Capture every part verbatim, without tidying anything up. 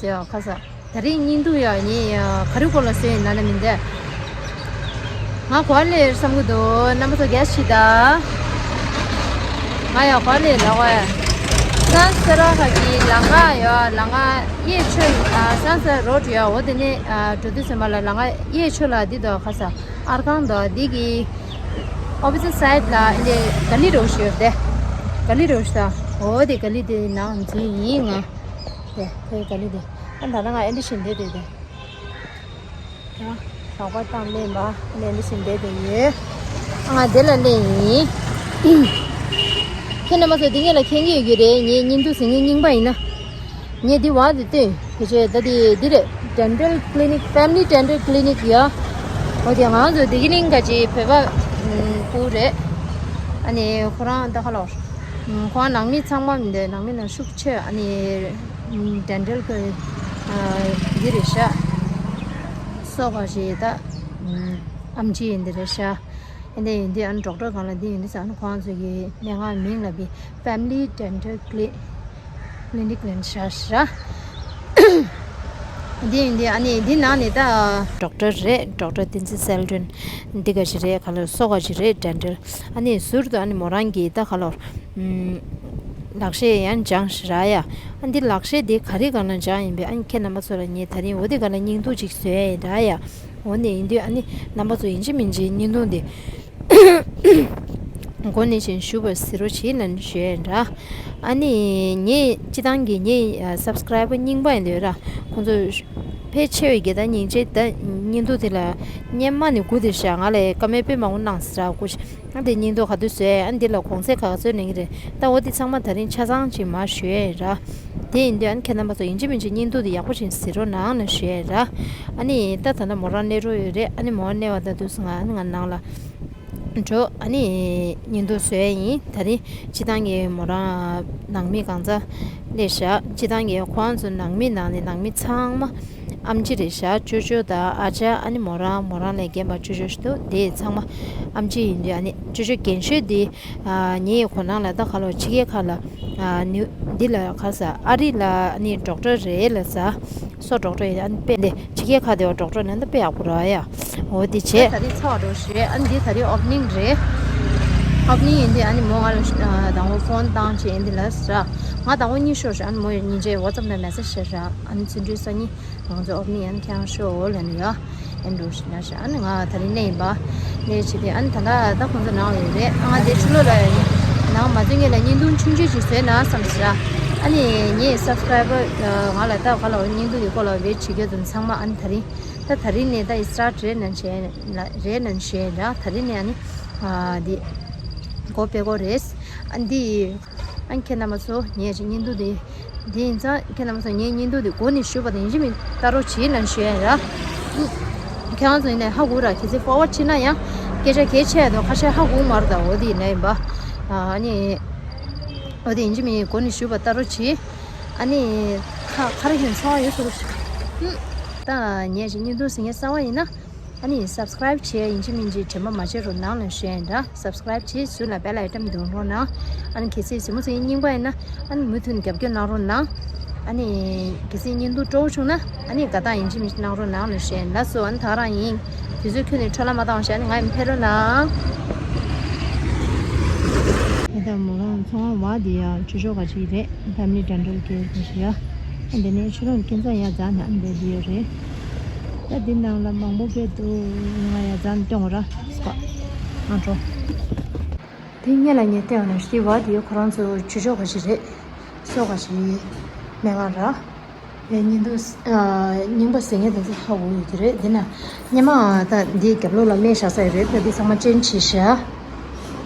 ཟེར་ཡ་ཁ་ས། ད་རིང་བརྙན་ཐུང་ཡ་ངས་ག་རེ་སྐོར་ལ་བཟོས་ཡིན་ན་ན་མིན་ཏེ། ང་གོ་ལེར་བསམ་གི་འདུག་རྣམ་པ་ཚོ་རྒྱ་ཤི་ད། ང་ཡ་གོ་ལེར་ལ་བ་ཡ། སན་སེ་ར་ཁ་གི་ལང་ཀ་ཡ་ལང་ཀ་གཡས་ཕྱོགས་ཨ་སན་སེ་ར་རོ་ཌི་ཡ་འོ་དེ་ནས་ཨ་འགྲོ་དུས་ཙམ་པ་ལ་ལང་ཀ་གཡས་ཕྱོགས་ལ་འདི་འདུག་ཁ་ས། ཨར་ཁང་འདུག་འདི་གི་ཨོ་པོ་སི་ཊི་སའེ་ཌི་ལ་འདི་ག་ལི་རོ་ཞུ་ཡོད་དེ། ག་ལི་རོ་ཞུ་ད། འོ་དེ་ག་ལི་དེ་ནང་འཛུལ་ཡིན་ང་། དེ་ཁོའི་ག་ལི་དེ། ཨ་ད་ན་ང་ཨེ་འདི་བཞིན་བསྡད་དེ་དེ། ཡང་ལག་པ་བཏང་ལེན་པ་ནས་འདི་བཞིན་བསྡད་དེ་ཡོད། ཨ་ང་དེ་ལ་སླེབས་ཡིན། ཁྱེད་རྣམ་པ་ཚོ་འདི་ངེད་ལ་མཁྱེན་གྱི་ཡོད་ཀྱི་རེད། ངས་བརྙན་ཐུང་ཟིན་ངེས་རྙིང་པ་ཡིན་ན། ངས་འདི་བ་དེ་བཏོན་དེ་བྱས་ད་དེ་འདི་རེད། ཌེན་ཊལ་ཀི་ལི་ནིག་ཕེ་མི་ལི་ཌེན་ཊལ་ཀི་ལི་ནིག་ཡ། འོ་དེ་ང་ཚོ་བདེ་སྐྱིད་གླིང་ག་ཅིག་བོད་པ་སྐུ་རེད། ཨ་ནི་ཁོ་རང་ད་ཁ་ལོར། ཁོ་རང་ནང་མི་ཚང་མ་མི་འདུག་ནང་མི་ནང་ཤུགས་ཆེ་ཨ་ནི། ཌེན་ཊལ་གི་འདི་རེད་ཤག་སོ་ག་ཞིག་ད་ཨམ་ཆི་ཡིན་འདི་རེད་ཤག་ཨ་འདི་ཡིན་འདི་ཨ་ནི་ཌོག་ཊར་གང་ལ་འདི་ཡིན་འདི་ཟེར་ཨ་ནི་ཁོང་ཚོ་གི་སྙན་ངག་མིང་ལ་བི་ཕེ་མི་ལི་ཌེན་ཊལ་ཀི་ལི་ནིག་ལེན་ཤག་ཤག་འདི་ཡིན་འདི་ཨ་ནི་འདི་ནང་ནས་ད་ཌོག་ཊར་རེད། ཌོག་ཊར་བསྟན་འཛིན་གསལ་སྒྲོན་འདི་ག་ཞིག་རེད། ག་ལ་སོ་ག་ཞིག་རེད། ཌེན་ཊལ་ཨ་ནི་ཟུར་དུ་ཨ་ནི་མོ་རང་གི་ད་ག་ལོར། ལག་ཤེས་ཡང་སྦྱངས་ཤག་ར་ཡ། ཨ་འདི་ལག་ཤེས་འདི་ག་རེ་གང་ལ་སྦྱངས་ཡིན་པས་ཨ་ནི་ཁྱེད་རྣམ་པ་ཚོ་ལ་ངས་ད་རིང་འོ་དེ་ག་ལ་བརྙན་ཐུང་ཅིག་བཟོས་ཡ་ཡིན་ར་ཡ། འོ་ནས་ཡིན་དུས་ཨ་ནི་རྣམ་པ་ཚོ་ཡིན་གཅིག་མིན་གཅིག་བརྙན་ཐུང་འདི་འགོ་ནས་བཞིན་ཞུ་བར་གཟིགས་རོགས་བྱེད་ལབ་ནས་ཞུ་ཡ་ཡིན་ར། ཨ་ནི་ངས་སྤྱི་བཏང་གི་ངའི་སབ་སི་ཀ་རའི་བར་རྙིང་པ་ཡིན་དུས་ར་ཁོང་ཚོ་ཕལ་ཆེ་བའི་གི་ད་སྙིང་རྗེ་ད་བརྙན་ཐུང་དེ་ལ་སྔོན་མ་ནས་སྒུག་བསྡད་ཤག་ང་ལ་ཀ་མེད་དཔེ་མང་པོ་གནང་ཟེར་ར་སྒུག་ཤག་ཨ་འདི་བརྙན་ཐུང་ག་དུས་བཟོས། ཨ་འདི་ལ་གོང་ཚད་ག་ག་ཚོད་ལེན་གྱི་རེད། ད་འོ་འདི་ཚང་མ་ད་རིང་ཆ་ཚང་ཅིག་མར་ཞུ་ཡས་ར། དེ་ཡིན་དུས་ཨ་ནི་ཁྱེད་རྣམ་པ་ཚོ་ཡིན་གཅིག་མིན་གཅིག་བརྙན་ཐུང་འདི་ཡག་པོ་ཅིག་གཟིགས་རོགས་གནང་ལབ་ཞུ་ཡས་ར། ཨ་ནི་ད་ད་ལྟ་མོ་རང་གནས་རོགས་ཡོད་རེད། ཨ་ནི་མོ་གནས་པ་ད་དུས་སུ་ང་ཨ་ནི་ང་ནང་ལ་འགྲོ། ཨ་ནི་བརྙན་ཐུང་བཟོ་ཡས་ཡིན། ད་རིང་སྤྱི་བཏང་གི་མོ་རང་ནང་མི་གང་ཚ་སླེབས་ཤག་སྤྱི་བཏང་གི་ཁོང་ཚོ་ནང་མི་ནང་ནས་ནང་མི་ཚང་མ། ཨམ་ཆི་རེད་ཤག་ཅོ་ཅོ་དང་ཨ་ཅག་ཨ་ནི་མོ་རང་མོ་རང་ལས་རྒན་པ་ཅོ་ཅོ་ཞིག་འདུག་དེ་ཚང་མ་ཨམ་ཆི་ཡིན་དུས་ཨ་ནི་ཅོ་ཅོ་རྒན་ཤོས་འདི་ངའི་གོ་ནང་ལ་ད་ག་ལོ་ཕྱི་རྒྱལ་ཁག་ལ་ནི་འདི་ལ་ག་ས་ཨ་རི་ལ་ཨ་ནི་ཌོག་ཊར་རེད་ལ་ས་སོ་ཌོག་ཊར་ཡིན་ཨ་ནི་དཔེ་འདི་ཕྱི་རྒྱལ་ཁག་དེ་བ་ཌོག་ཊར་ནང་ད་དཔེ་ཡག་པོ་ར་ཡ། འོ་དེ་བྱས། ད་རེས་ཚར་བ་འགྲོ་ཞེས་ཨ་ནི་འདི་ད་རེས་ཨོ་པ་ནིང་རེད། ཨོ་པ་ནིང་ཡིན་དུས་ཨ་ནི་མོ་ང་ལ་དང་པོ་ཕོན་བཏང་བྱས་ཡིན་འདི་ལ་ས་ང་དང་པོ་གཉིད་ཤོར་ཞེས་ཨ་ནི་མོ་ཡིན་ཉིན་རྗེས་ཝ་ཊི་སེབ་ནང་མེ་སེ་ཇི་བྱས་ཤག་ཨ་ནི་ཚུན་ཚོད་སང་ཉིན། ང་ཚོ་ཨོ་པ་ནིང་ཡང་ཁྱེད་རང་ཤོག་ལབ་ནས་ཡ། ཨེ་འགྲོ་ཞིག་ན་ཞག་ཨ་ནི་ང་ད་རིང་གནས་ཡིན་པ། གནས་བྱེད་དེ་ཨ་ནི་ད་ལྟ་ད་ཁོང་ཚོ་ནང་ལ་ཡོད་རེད། ཨ་ང་དེ་ཕྱི་ལོགས་ལ་ཡོད་ནི་ནང་མ་ཚུད་ངེད་ལ་བརྙན་ཐུང་ཆུང་ཆུང་ཞིག་བཟོས་ན་བསམ་ཞག་ཨ་ནི་ངའི་སབ་སི་ཀ་རའི་བར་ང་ལ་ད་ག་ལ་བརྙན་ཐུང་གི་སྐོར་ལ་རེད་བྱེད་རྒྱུ་དུ་ཚང་མ་ཨ་ནི་ད་རིང་ད་ད་རིང་ནས་ད་ཨི་སི་ཊར་ཊི་རེད་ནན་བྱས་རེད་ནན་བྱས་ར། ད་རིང་ནས་ཨ་ནི་འདི་སྒོ་ཕྱེ་གོ་རེད། ཨ་ནི་འདི། ཨ་ནི་ཁྱེད་རྣམ་པ་ཚོ་ངས་ཅིག་བརྙན་ཐུང་འདི། འདི་ཡིན་ཙང་ཁྱེད་རྣམ་པ་ཚོ་ངའི་བརྙན་ཐུང་འདི་འགོ་ནས་ཞུས་པ་དང་ཡིན་གཅིག་མིན་ལྟ་རོགས་བྱེད་ལབ་ཞུ་ཡ་ཡིན་ར། ཁྱེད་རང་ཚོ་ཡིན་ནའི་ཧ་གོ་ར་གལ་སྲིད་ཕོར་ཝཌ་བྱེད་ན་ཡང་སྐད་ཆ་གལ་ཆེ་ཡ་དང་ཁ་ཤས་ཧ་གོ་མ་རེད། ད་འོ་དེ་ཡིན་ན་ཡིན་པ། ཨ་ནི། འོ་དེ་ཡིན་གཅིག་མིན་འགོ་ནས་ཞུས་པ་ལྟ་རོགས་བྱེད། ཨ་ནི། ཁ་ཁ་ར་ཁྱོད་ཚོང་ཡོད་སོ་ར། ད་ངས་ཅིག་བརྙན་ཐུང་ཟིན་ངས་གསང་བ་ཡིན་ན། ཨ་ནི་སབ་སི་ཀ་རའིབ་བྱས་ཡིན་གཅིག་མིན་གཅིག་དྲན་པ་མ་བརྗེད་རོགས་གནང་ལབ་ཞུ་ཡ་ཡིན་ར། སབ་སི་ཀ་རའིབ་བྱས་ཟུར་ལ་བེལ་ཨའི་ཀོན་འདོན་རོགས་གནང་། ཨ་ནི་གལ་སྲིད་གཟིགས་མོ་ཚོ་ཡིན་རྙིང་པ་ཡིན་ན་ཨ་ནི་མུ་མཐུད་ནས་རྒྱབ་སྐྱོར་གནང་རོགས་གནང་། ཨ་ནི་གལ་སྲིད་བརྙན་ཐུང་སྤྲོ་བོ་བྱུང་ན་ཨ་ནི་དགའ་རྟགས་ཡིན་གཅིག་མིན་གཅིག་གནང་རོགས་གནང་ལབ་ཞུ་ཡ་ཡིན། ལགས་སོ། ཨ་ནི་ད་ག་རང་ཡིན། དུས་ཚོད་ཁྱོན་ནས་འཕྲོ་བརླག་མ་བཏང་བ་བྱས་ཨ་ནི་ང་ཡི་ཕེབས་རོགས་གནང་། ཨེ་ད་མོ་རང་ཚོང་བ་དེ་ཡ་ཆུ་ཤོག་ག་ཅིག་རེད། ཕེ་མི་ལི་ཌེན་ཊལ་ཀེར་ག་ཞིག་ཡ། ཨ་འདི་ནས་ཕྱི་ལོགས་ཀྱི་ས་ཡ་རྩ་ནས་ཨ་འདི་འདི་ཡོད་རེད། ད་འདི་ནང་ལ་མང་པོ་དཔེ་འདུག་ང་ཡ་རྩ་ནས་སྟོན་ར་སྐ་ང་འགྲོ། དེ་སྔོན་ལ་ངས་བལྟས་པ་ན་ཤི་བ་དེ་ཁོ་རང་ཚོ་ཆུ་ཤོག་ག་ཞིག་རེད། སོ་ག་ཞིག་མེད་ང་ར། རེད་བརྙན་ཐུང་རྙིང་པ་ཟེར་མཁན་དེ་ཚོ་ཧ་གོ་ཡོད་ཀྱི་རེད། འདི་ན་སྔོན་མ་ད་འདིའི་རྒྱབ་ལོགས་ལ་སྨྲས་བཞག་ས་ཡོད་རེད། ད་འདི་ཚང་མ་ཅན་བྱས་ཤག་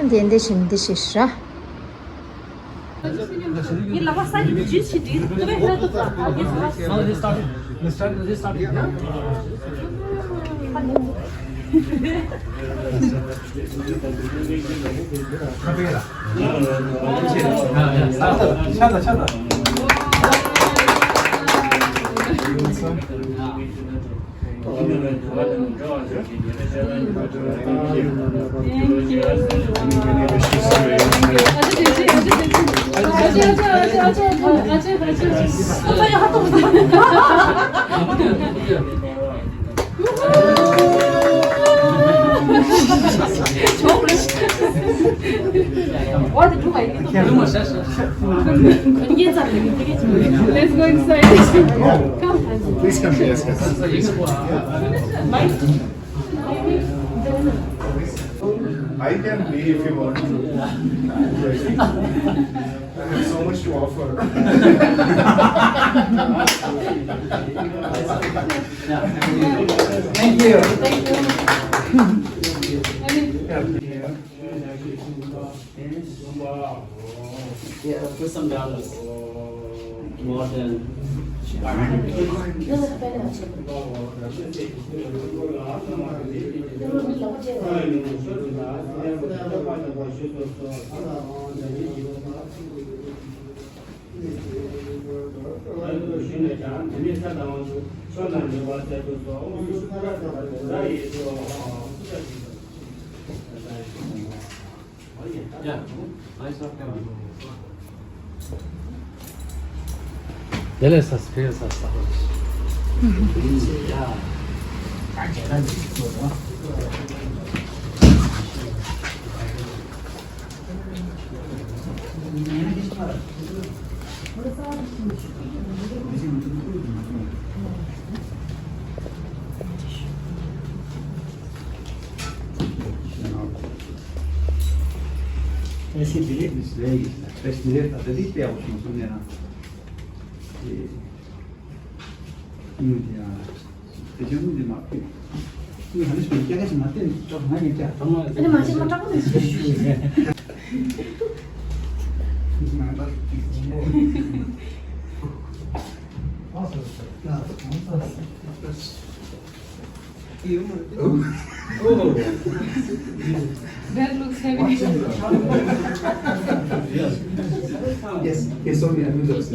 འདི་འདི་བྱས་འདི་བྱས་ཤག Let's go inside. Come. Please come, yes, yes. I can be if you want to. I have so much to offer. Thank you. Thank you. Yeah, put some dollars. More than five hundred. དེ་ལས་ས་སྤེལ་ས་ས་That looks heavy. Yes, he saw me, I'm just.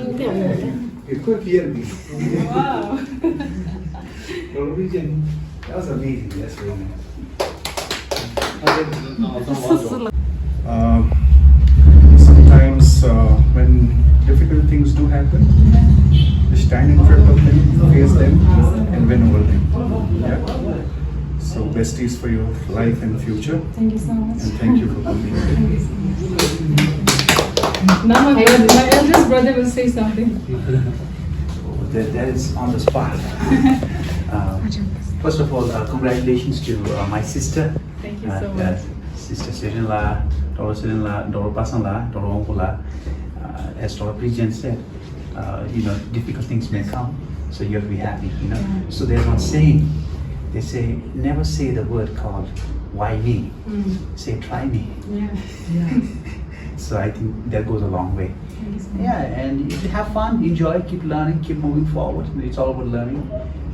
Wow. That was amazing. That's very nice. Uh, sometimes uh, when difficult things do happen, just stand in front of them, face them, and win over them. Yeah. So best is for your life and future. Thank you so much. And thank you for coming. Thank you so much. Now my brother, my eldest brother will say something. That, that is on the spot. Uh, first of all, uh, congratulations to uh, my sister. Thank you so much. Sister Serena la, daughter Serena la, daughter Pasang la, daughter Wongpo la. Uh, as daughter Bridget said, uh, you know, difficult things may come, so you have to be happy, you know. Yeah. So there's one saying, they say, never say the word called, "Why me?" Mm. Say, "Try me." Yeah. Yeah. So I think that goes a long way. Thank you so much. Yeah, and you have fun, enjoy, keep learning, keep moving forward. It's all about learning.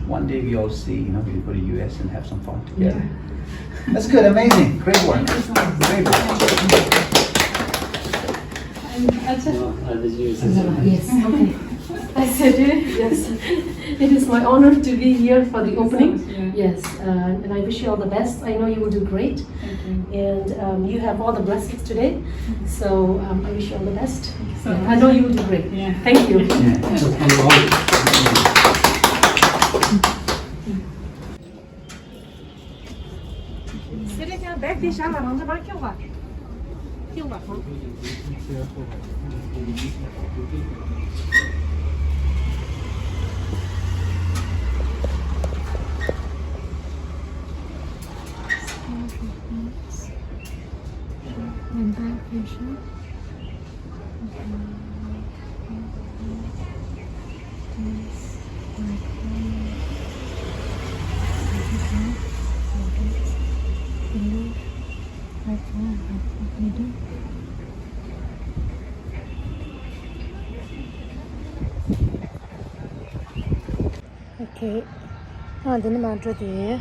One day we all see, you know, we'll go to U S and have some fun together. Yeah. That's good, amazing, great work. Thank you so much. Great work. And, uh, yes, okay. I said it, yes. It is my honor to be here for the opening. Yeah. Yes, uh, and I wish you all the best. I know you will do great. Thank you. And um, you have all the blessings today. So um, I wish you all the best. Thank you so much. I know you will do great. Yeah. Thank you. Yeah. སེ་རེ་ཀྱང་བེག་དེ་ཞག་ལ་རང་ཚོ་མར་ཁྱོག་པ། ཁྱོག་པ། Okay. ཨ་འདི་ནི་མ་འགྲོ་དེ།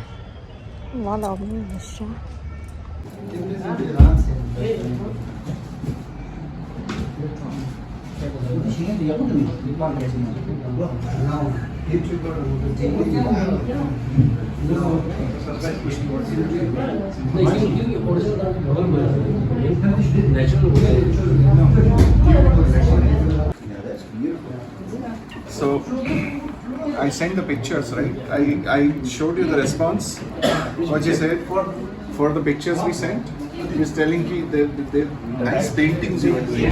ང་ལ་མི་མི་ཤ། So, I sent the pictures, right? I, I showed you the response. What you said for, for the pictures we sent? He's telling me the, the, the nice paintings you are doing.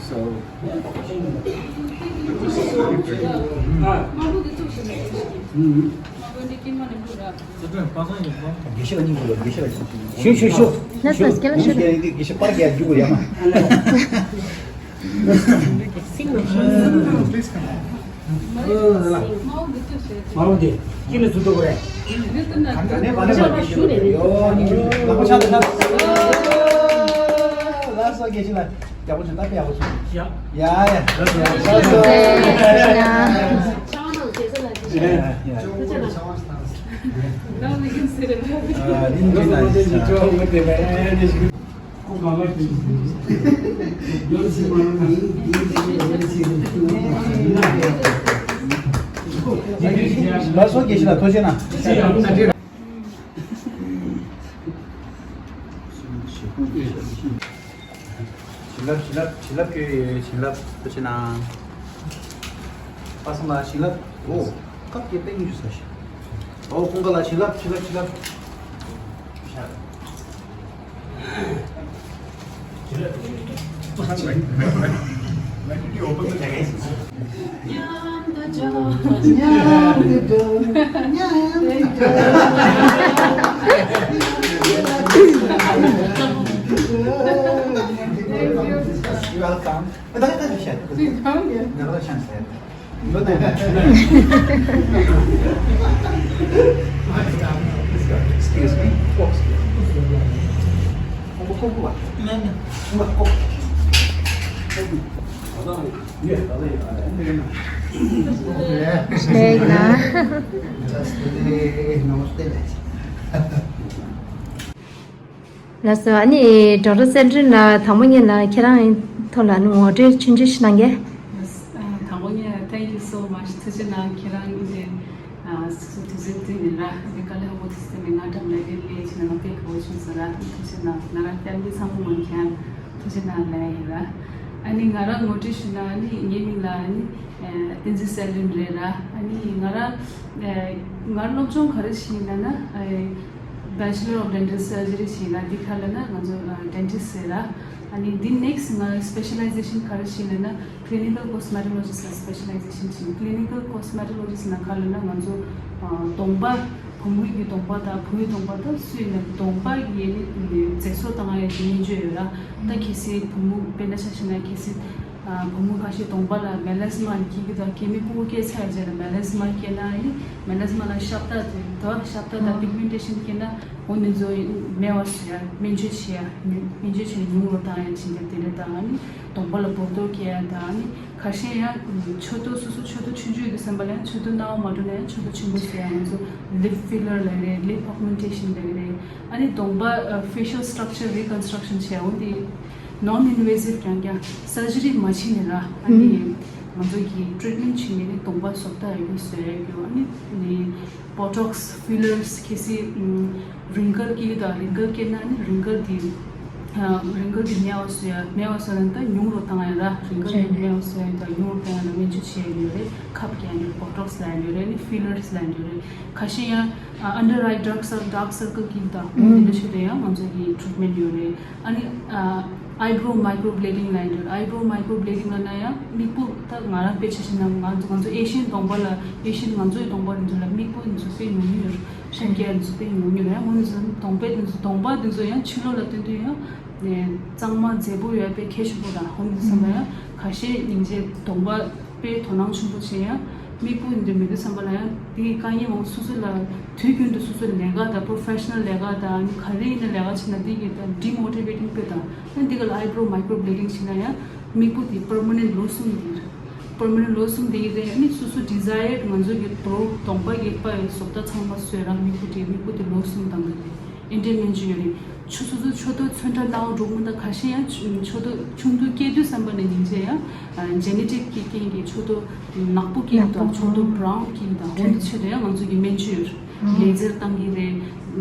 So, དགེ་བཤེས་གཉིས་པོ་ལ་དགེ་བཤེས་ཞུ་ཞུ་ཞུ། ལགས་སོ། དགེ་བཤེས་པར་རྒྱག་རྒྱུ་གོ་ཡ་མ། Please come on. མ་རུང་དེ་ཅི་ལ་ཚུར་འགྲོ་དགོས་རེད། གང་ལ་ནས་མ་ནས་མ་ཞུ་ནས་ཡོ་ནི་ལག་པ་ཆག་ཏུ་ཆག་ཏུ། ལགས་སོ། དགེ་བཤེས་ལགས། ཡག་པོ་བྱུང་། ད་དཔེ་ཡག་པོ་བྱུང་། ཡ་ཡ། ལགས་སོ། ཡ་ཡ། Now we can sit in the ལགས་སོ། དགེ་བཤེས་ལགས་ཐུགས་རྗེ་གནང་། བྱིན་རླབས། བྱིན་རླབས། བྱིན་རླབས་ཀྱི་བྱིན་རླབས་ཐུགས་རྗེ་གནང་། པ་སངས་ལགས་བྱིན་རླབས། ཨོ། ཁབ་ཀྱི་སྟེང་ཞུ་ས་ཞིག་ཨོ། ཀུན་དགའ་ལགས་བྱིན་རླབས། བྱིན་རླབས། བྱིན་རླབས། When did you open the package? Welcome. Excuse me. ལགས་སོ། ཨ་ནི་ཌོག་ཊར་སེ་ཌྲིན་ལགས། དང་པོ་ཉིད་ལ་ཁྱེད་རང་ཐོག་ལ་ངོ་སྤྲོད་ཆུང་ཆུང་ཞིག་གནང་གས། དང་པོ་ཉིད་thank you so much. ཐུགས་རྗེ་གནང་། ཁྱེད་རང་འདི་སོ་སོ་དུས་ཚོད་བཏུས་ནས་ར་འདི་དཀའ་ལས་ཁག་པོ་དུས་ཚོད་མི་ང་འགྲམ་ལ་འདི་ལས་ཕྱིན་ན་ང་དཔེ་དགའ་བོ་བྱུང་སོང་ར། ཐུགས་རྗེ་གནང་། ང་རང་ཕེ་མི་ལི་ཚང་མ་ངོ་མཁན་ཐུགས་རྗེ་གནང་ལབ་ཡིན་ར། ཨ་ནི་ང་རང་ངོ་སྤྲོད་ཞུ་ན་ཨ་ནི་ངའི་མིང་ལ་ཨ་ནི་བསྟན་འཛིན་གསལ་སྒྲོན་རེད་ར། ཨ་ནི་ང་རང་ང་སློབ་སྦྱོང་ག་རེ་བྱས་ཡིན་ན་ན། Bachelor of Dental Surgery བྱས་ལ་འདི་ཁ་ལ་ན་ང་ཚོ་dentist ཟེར་ར། ཨ་ནི་འདི་next ང་specialization ག་རེ་བྱས་ལ་ན་clinical cosmetologist ལ་specialization བྱས། clinical cosmetologist ལ་ཁ་ལ་ན་ང་ཚོ་གདོང་པ་བུ་མོའི་གི་གདོང་པ་དང་བུའི་གདོང་པ་དང་སུའི་ན་གདོང་པ་གི་ཡེ་ནི་མཛེས་བཟོ་བཏང་ཡ་གི་སྨན་བཅོས་ཡོད་ར། ད་གལ་སྲིད་བུ་མོ་དཔེར་ན་ཆ་བཞག་ན་གལ་སྲིད། བུ་མོ་ཁ་ཤས་གདོང་པ་ལ་མེ་ལེ་སི་མ་འཁྱེར་གྱི་དང་སྐྱེ་མི་སྤུ་གུ་སྐྱེས་ཚར་རྗེས་ལ་མེ་ལེ་སི་མ་སྐྱེས་ན་ཡིན། མེ་ལེ་སི་མ་ལ་ཤབ་ཏ་དེ་དོ་ཤབ་ཏ་དང་pigmentation སྐྱེས་ན་འོ་ནི་ཚོ་མེད་པ་བཟོ་ཡ་སྨན་བཅོས་བྱེད་ཡ་སྨན་བཅོས་བྱས་ནས་ཉུང་རུ་བཏང་ཡ་བྱེད་འདི་དེ་འདྲ་དང་ནི་གདོང་པ་ལ་འབུར་ཏོག་སྐྱེ་ཡ་དང་ནི་ཁ་ཤས་ཡང་མཆུ་ཏོ་སོ་སོ་མཆུ་ཏོ་ཆུང་ཆུང་ཡོད་དུས་ཙམ་པ་ལ་ཡང་མཆུ་ཏོ་སྣང་བ་མ་འགྲོ་ན་ཡང་མཆུ་ཏོ་ཆེན་པོ་བཟོ་ཡ་ང་ཚོ་lip filler ལབ་རེད། lip augmentation ལབ་རེད། ཨ་ནི་གདོང་པ་facial structure reconstruction བྱས་འོ་འདི་non invasive རྐྱང་རྐྱང་surgery མ་བྱས་ནས་ར། ཨ་ནི་ང་ཚོ་གི་treatment བྱས་ནས་ནི་གདོང་པ་བཟོ་ལྟ་ཡོད་རྒྱུ་བཟོ་ཡ་རྒྱུ། ཨ་ནི་ནི་botox fillers གལ་སྲིད་wrinkle སྐྱེ་གི་དང་wrinkle སྐྱེ་ན་ནི་wrinkle དེ་wrinkle དེ་མེད་པ་བཟོ་ཡ་མེད་པ་བཟོ་ན་ད་ཉུང་རུ་བཏང་ཡ་ར། wrinkle དེ་མེད་པ་བཟོ་ཡ་དང་ཉུང་རུ་བཏང་ཡ་ལ་སྨན་བཅོས་བྱས་ཡ་ཡོད་རེད། ཁབ་རྒྱག་ཡ་ཡོད་རེད། botox ལབ་ཡ་ཡོད་རེད། ནི་fillers ལབ་ཡ་ཡོད་རེད། ཁ་ཤས་ཡང་under eye dark circle dark circle སྐྱེ་གི་དང་འོ་དེ་འདྲ་ཆེད་དུ་ཡང་ང་ཚོ་གི་treatment ཡོད་རེད། ཨ་ནི་eyebrow microblading ལབ་ཡ་འདུག eyebrow microblading ལབ་ན་ཡང་མིག་སྤུ་ད་ང་རང་དཔེ་ཆ་བཞག་ན་ང་ཚོ་ང་ཚོ་Asian གདོང་པ་ལ་Asian ང་ཚོའི་གདོང་པ་རེད་འདུག་ལ་མིག་སྤུ་འདི་ཚོ་དཔེ་ཉུང་ཉུང་ཡོད་རེད། ཤ་རྒྱགས་འདི་ཚོ་དཔེ་ཉུང་ཉུང་རེད། ཡང་འོ་འདི་ཚོ་གདོང་པའི་འདི་ཚོ་གདོང་པ་འདི་ཚོ་ཡང་ཕྱི་ལོགས་ལ་སྟོན་དུས་ཡང་གཙང་མ་མཛེས་པོ་ཡོད་པའི་ཁྱད་ཆོས་པོ་དང་འོ་འདི་ཚོ་ལ་ཡང་ཁ་ཤས་སྙིང་རྗེ་གདོང་པ་དཔེ་དོ་སྣང་ཆེན་པོ་བྱེད་ཡང་མིག་སྤུ་འདི་མི་འདུག་བསམ་པ་ལ་ཡང་དེ་གི་དཀའ་ངལ་མང་སོ་སོ་ལ་དུས་རྒྱུན་དུ་སོ་སོ་ལས་ཀ་དང་professional ལས་ཀ་དང་ནི་ག་རེ་ཡིན་ན་ལས་ཀ་བྱེད་ན་དེ་གི་ད་demotivating དཔེ་དང་ཨ་འདི་ག་ལ་eyebrow microblading བྱེད་ན་ཡང་མིག་སྤུ་དེ་permanent ལོ་གསུམ་དེ་རེད། permanent ལོ་གསུམ་དེ་གི་རེད། ཨ་ནི་སོ་སོ་desired ང་ཚོ་གི་brow གདོང་པ་གི་པ་ཡི་བཟོ་ལྟ་ཚང་མ་བཟོས་རང་མིག་སྤུ་དེ་མིག་སྤུ་དེ་ལོ་གསུམ་དང་གི་རེད། ཨིན་ཌི་ཡན་སྨན་བཅོས་ཡོད་རེད། ཆུ་སོ་སོ་ཕྱོགས་གཏོགས་ཚོན་ཁྲ་སྣང་བ་འགྲོ་མི་འདུག་ཁ་ཤས་ཡང་ཆུ་ཕྱོགས་གཏོགས་ཆུང་དུས་སྐྱེས་དུས་ཙམ་པ་ནས་སྙིང་རྗེ་ཡང་ཇེ་ནེ་ཊིག་གི་རྐྱེན་གྱིས་ཕྱོགས་གཏོགས་ནག་པོ་སྐྱེས་ནག་པོ་འདུག་ཕྱོགས་གཏོགས་ཨོ་བྷ་རའུན་སྐྱེས་འདུག་འོ་འདི་ཆེད་དུ་ཡང་ང་ཚོ་གི་སྨན་བཅོས་ཡོད་རེད། ལེ་ཛར་བཏང་གི་རེད།